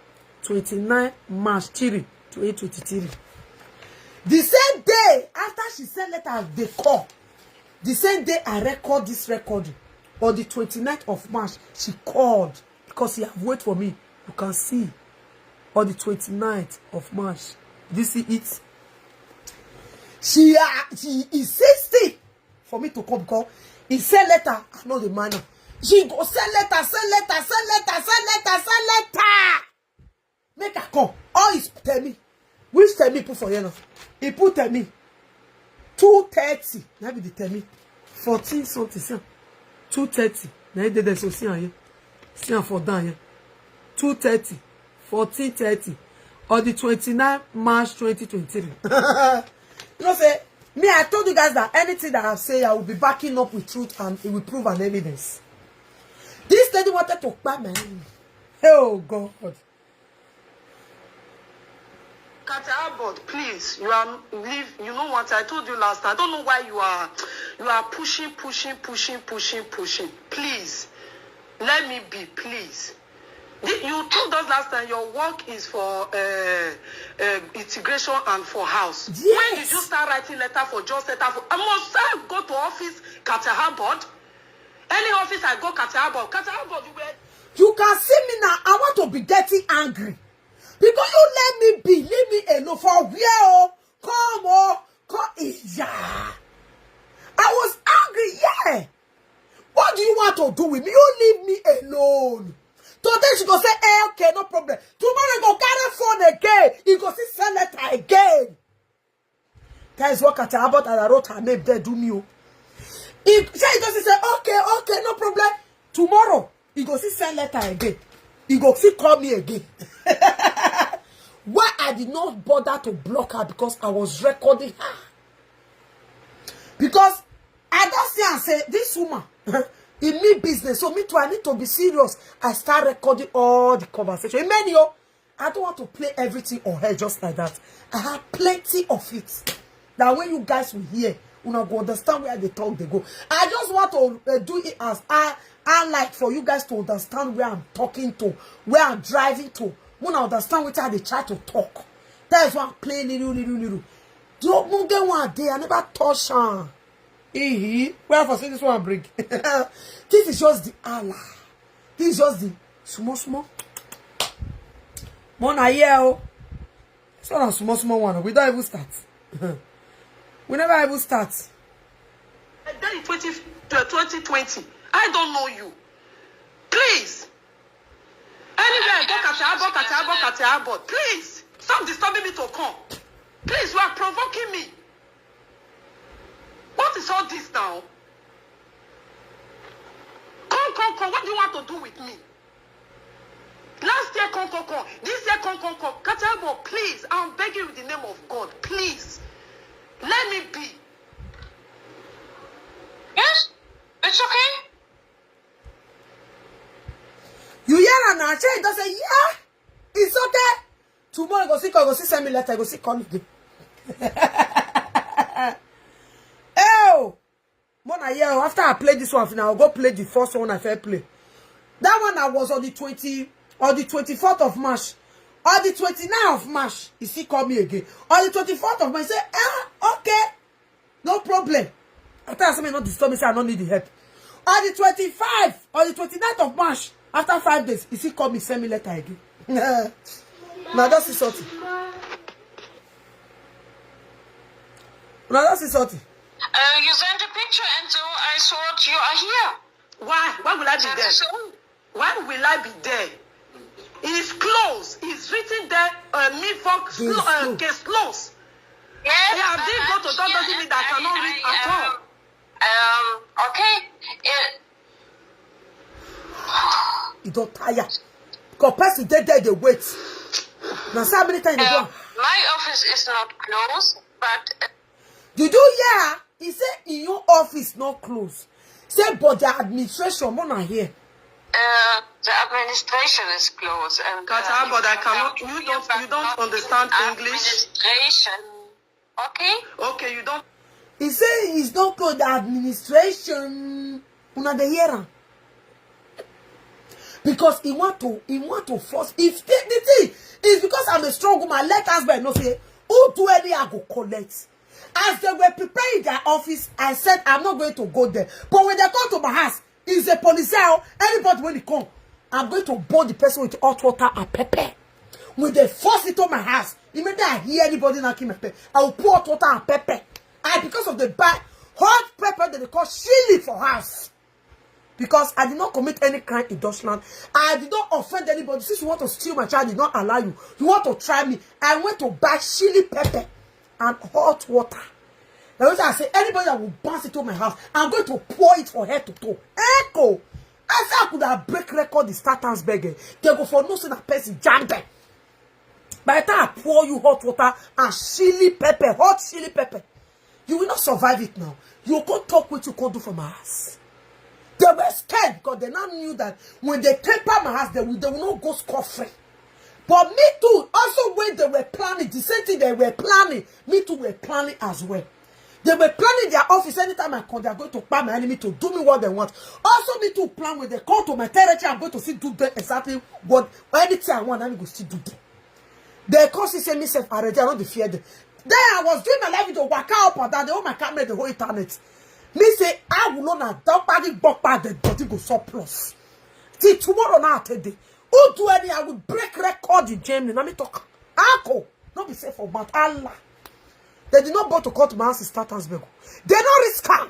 twenty-nine March three, twenty twenty-three. The same day after she sent letter, they call. The same day I record this recording. On the twenty-ninth of March, she called because she have wait for me. You can see on the twenty-ninth of March. Did you see it? She uh, she insisted for me to come because he send letter. I know the man. She go send letter, send letter, send letter, send letter, send letter. Make her come. All is tell me. Which tell me put for here now? He put tell me two thirty. That be the tell me fourteen something. See am. Two thirty. Now he did so see am here. See am for down here. Two thirty, fourteen thirty, on the twenty-ninth March twenty twenty-three. You know say me, I told you guys that anything that I say, I will be backing up with truth and it will prove an evidence. This lady wanted to kpa my enemy. Oh God. Kate Albert, please, you are leave. You know what I told you last time. I don't know why you are you are pushing, pushing, pushing, pushing, pushing. Please, let me be, please. The- You told us last time your work is for uh, uh, integration and for house. When did you Yes. Start writing letter for just letter for? I must I go to office, Kate Albert. Any office I go, Kate Albert, Kate Albert, you were You can see me now. I want to be getting angry because you let me be. Leave me alone for where? Oh, come oh, come yeah. I was angry. Yeah. What do you want to do with me? You leave me alone. Today she go say, eh, okay, no problem. Tomorrow go carry phone again. He go see send letter again. That is what Kate Albert and I wrote her name there do me. Oh. He say he just say, okay, okay, no problem. Tomorrow, he go see send letter again. He go see call me again. Why I did not bother to block her because I was recording her. Because I don't see and say, this woman, E mean business. So me too, I need to be serious. I start recording all the conversation. Amen, yo. I don't want to play everything on here just like that. I have plenty of it. That when you guys will hear, you know, go understand where the talk they go. I just want to uh, do it as I I like for you guys to understand where I'm talking to, where I'm driving to. When I understand what I dey try to talk. That is why I'm playing little, little, little. The open game one day, I never touch her. Ehe. Where for see this one bring? This is just the Allah. This is just the small, small. Mona here, oh. It's not a small, small one. We don't even start. We never even start. Then in twenty, uh, twenty twenty, I don't know you. Please. Anywhere I go, Katiabo, Katiabo, Katiabo. Please. Stop disturbing me to come. Please, you are provoking me. What is all this now? Come, come, come. What do you want to do with me? Last year, come, come, come. This year, come, come, come. Katiabo, please. I'm begging you in the name of God. Please. Let me be. Yes, it's okay. You hear her now? She does say, yeah, it's okay. Tomorrow, go see, go see, send me letter, go see, call me. Oh, Mona, yeah, after I play this one, I'll go play the first one I first play. That one I was on the twenty, on the twenty-fourth of March, on the twenty-ninth of March, he still call me again. On the twenty-fourth of March, he say, ah, okay, no problem. I tell her, say, no disturb me, say I don't need the help. On the twenty-five, on the twenty-ninth of March, after five days, he still call me, send me letter again. Now that's the sort. Now that's the sort. Uh, you sent a picture and so I thought you are here. Why? Why will I be That there? is all. Why will I be there? It's close. It's written there. Uh, me for Yes, uh, no. Case close. Yes, Yeah, I didn't go to, that doesn't mean that I cannot read at all. Um, okay. It, You don't tire. Because person dey there, they wait. Now, so many times they uh, go. My office is not closed, but uh, Did you hear? He said in your office not close. Say, but the administration, Mona here. uh, the administration is closed. And uh, Kata, but I you cannot. come You here, don't. but You don't not understand the English. Administration. Okay. Okay, you don't. He say he's not close the administration. Una dey hear am? Because he want to, he want to force. If the, the thing is because I'm a strong woman, let us know say who do any I go collect. As they were preparing their office, I said I'm not going to go there. But when they come to my house, it's a police cell. Anybody when he come, I'm going to burn the person with hot water and pepper. When they force it on my house, immediately I hear anybody knocking my pepper, I will pour hot water and pepper. I, because of the bad hot pepper that they call chili for house. Because I did not commit any crime in Dutchland. I did not offend anybody. Since you want to steal my child, I did not allow you. You want to try me. I went to buy chili pepper and hot water. Now, I say, anybody that will bounce into my house, I'm going to pour it from head to toe. Echo! I say I could have break record the Statans begging. They go for no say that person jam them. By the time I pour you hot water and chili pepper, hot chili pepper, you will not survive it now. You go talk what you go do for my house. They were scared because they now knew that when they temper my house, they will, they will not go scot free. But me too, also when they were planning, the same thing they were planning, me too were planning as well. They were planning their office. Anytime I come, they are going to buy my enemy to do me what they want. Also, me too plan when they come to my territory, I'm going to still do them exactly what, anything I want, I'm going to still do them. They come see say me self already, I don't fear them. Then I was doing my live video, waka up and down, they hold my camera the whole internet. Me say, I will not have done party, but the body go surplus. Till tomorrow now, today. Who do any, I will break record in Germany. Let me talk. Uncle, not be safe for but Allah. They did not bother to come to my house in Statensburg. They not risk am.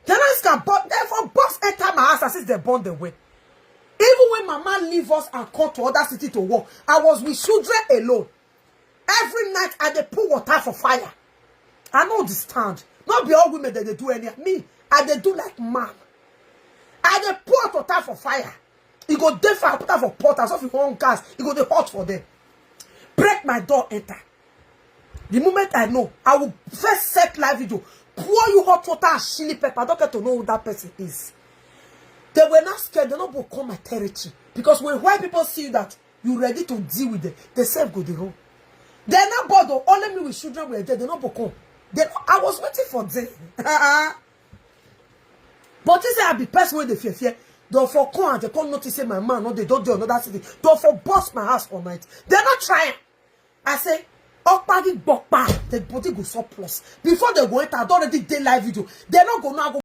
They not risk am, but they for boss enter my house as if they born the way. Even when mama leave us and come to other city to work, I was with children alone. Every night I dey put water for fire. I no understand. Not be all women that they do any me. I dey do like man. I dey put water for fire. E go dey fire, put am for pot, as if you want gas, e go dey hot for them. Break my door, enter. The moment I know, I will first set live video, pour you hot water and chili pepper. I don't get to know who that person is. They were not scared. They no go come my territory. Because when white people see that you ready to deal with them, they self go the road. They no bother. Only me with children were there. They no go come. They, I was waiting for them. But he say I be person wey dey fear fear. Don for come and they come notice say my man no dey don dey another city. Don for burst my house for night. They no try am. I say, Okpagi Gbokpa, the body go surplus. Before they go enter, I don already dey live video. They no go know I go